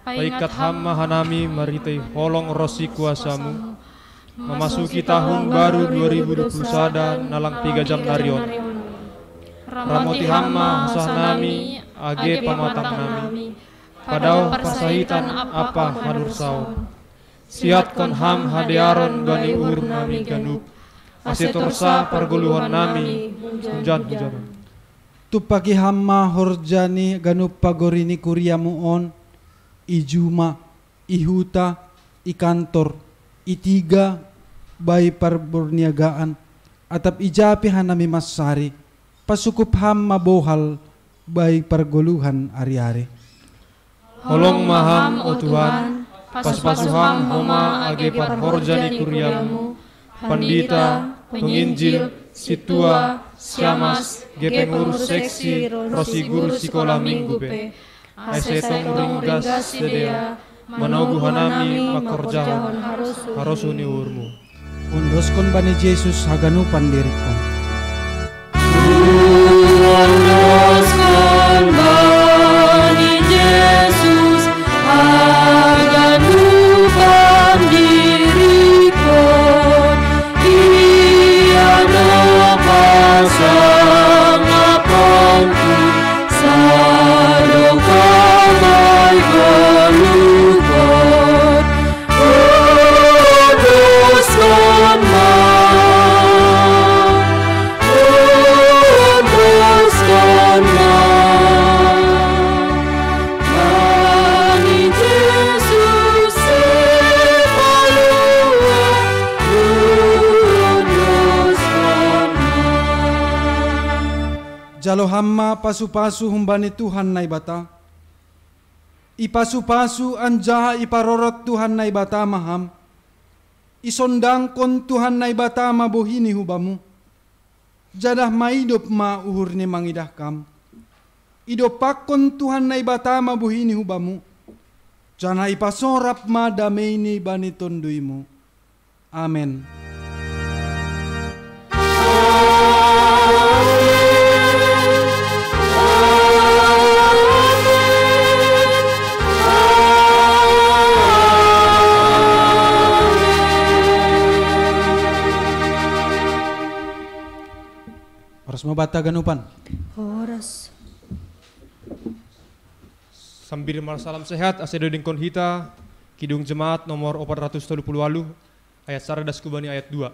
paingkat Ham ma hanami marhitei holong ronsi kuasamu, mamasuki tahun baru dua ribu dua puluh sada na lang piga jam nari on. Ramoti Ham ma husahanami, age pamatangnami, padaoh parsahitan ampa hadursaon. Siatkon Ham hadearon bani uhurnami ganup, ase torsa pargoluhannami hunjan-hujanan. Tumpaki Ham ma horja ni ganup pagori ni kuriamu on, i juma, i huta, i kantor, i tiga, bai parborniagaan, atap ija pe hanami mansari, pasukup Ham ma bohal bai pargoluhan ari-ari. Holong ma Ham, o Tuhan, pasu-pasu Ham homa age parhorja ni kuriamu, pandita, penginjil, sintua, siamas, gepeng urus seksi, ronsi guru sikola minggu pe, ase tong ringgas sidea manogu hanami mangkorjahon harosuh ni uhurmu. Ondoskon bani Jesus haganupan diringkon. Ondoskon bani Jesus haganupan diringkon, Ia na pasangaponku sadokah bai goluhkon. Ondoskon ma, ondoskon ma, bani Jesus Sipaluah, ondoskon ma. Jalo Ham ma pasu-pasu humbani Tuhan Naibata. Ipasu-pasu anjaha iparorot Tuhan Naibata ma Ham. Isondangkon Tuhan Naibata ma bohini hu Bamu, janah maidop ma uhurni mangidah Kam. Idompakkon Tuhan Naibata ma bohini hu Bamu, janah ipasorap ma dameini bani tonduymu. Amen. Horas ma banta haganupan. Horas. Sambil marsalam sehat, ase dodingkon hita Kidung Jemaat nomor opat ratus tolu puluh waluh, ayat sada das hu bani ayat dua.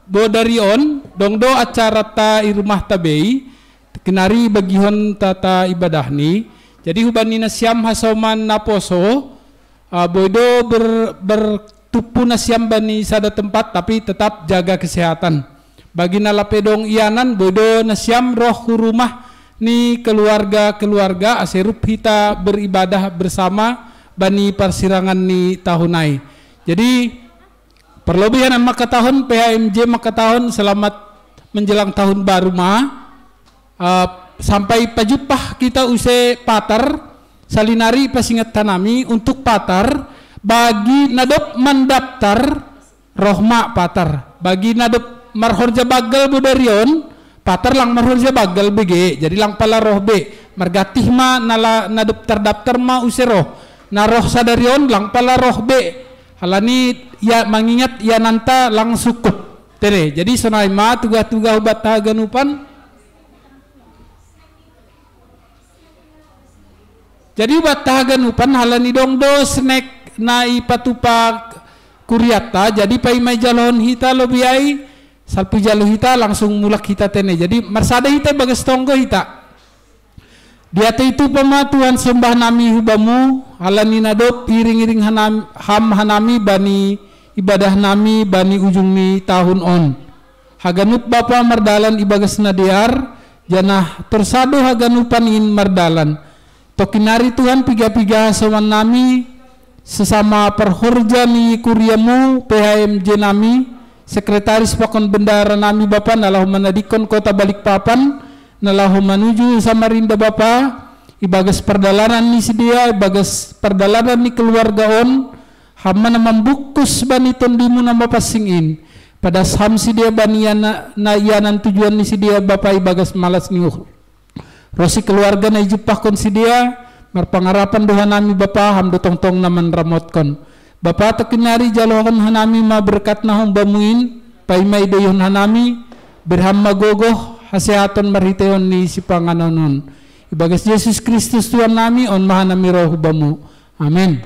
Bo dari on, dong do acara ta i rumah ta bei, kenari bagihon tata ibadah ni. Jadi hubani nasiam hasoman naposo, uh, boido ber, bertumpu nasiam bani sada tempat, tapi tetap jaga kesehatan. Bagi na lapedong ianan, boido nasiam roh hu rumah ni keluarga-keluarga, aserup hita beribadah bersama bani parsirangan ni tahun ai. Jadi, perlobihan an makatahon, P H M J makatahon, selamat menjelang tahun baru ma. Uh, sampai pajumpah kita use patar, salinari pasingat hanami untuk patar, bagi nadop mandaptar, roh ma patar. Bagi nadop marhorja bagal bodarion, patar lang marhorja bagal bege, jadi lang pala roh be. Margatih ma nala nadop tardaptar ma use roh. Na roh sadarion lang pala roh be. Halani ya mangingat ya nanta lang sukup. Tene, jadi sonai ma tuga-tuga hubat haganupan. Jadi ubat haganupan halani dong do snack na ipatupa kuriata, jadi paimai jalon hita lobi ai, salpu jalo hita langsung mulak hita tene. Jadi marsada hita bagas tonggo hita. Diate itu pama Tuhan sembah nami hubamu, halani nadop iring-iring hanam, ham hanami bani ibadah nami bani ujung ni tahun on. Haganup bapa mardalan ibagas nadear, janah torsado haganupan in mardalan. Tokinari Tuhan piga-piga soman nami, sesama perhorja ni kuriamu P H M J nami, sekretaris pakon bendara nami bapa na laho manadikon kota Balikpapan, na laho manuju Samarinda bapa, ibagas pardalanan ni sidea, ibagas pardalanan ni keluarga on, ham ma na mambungkus bani tondimu na mapansing in, padas ham sidea bani na ianan tujuan ni sidea bapa ibagas malas ni uhur. Rosi keluarga na ijumpahkon sidea, marpangarapan do hanami bapa ham do tongtong na manramotkon. Bapa tokinari jalohon hanami ma berkat na humbamu in, paima idoihon hanami, berham ma gogoh, hasehaton marhiteon ni sipanganon on. Ibagas Jesus Kristus Tuhan nami on ma hanami roh hubamu. Amin.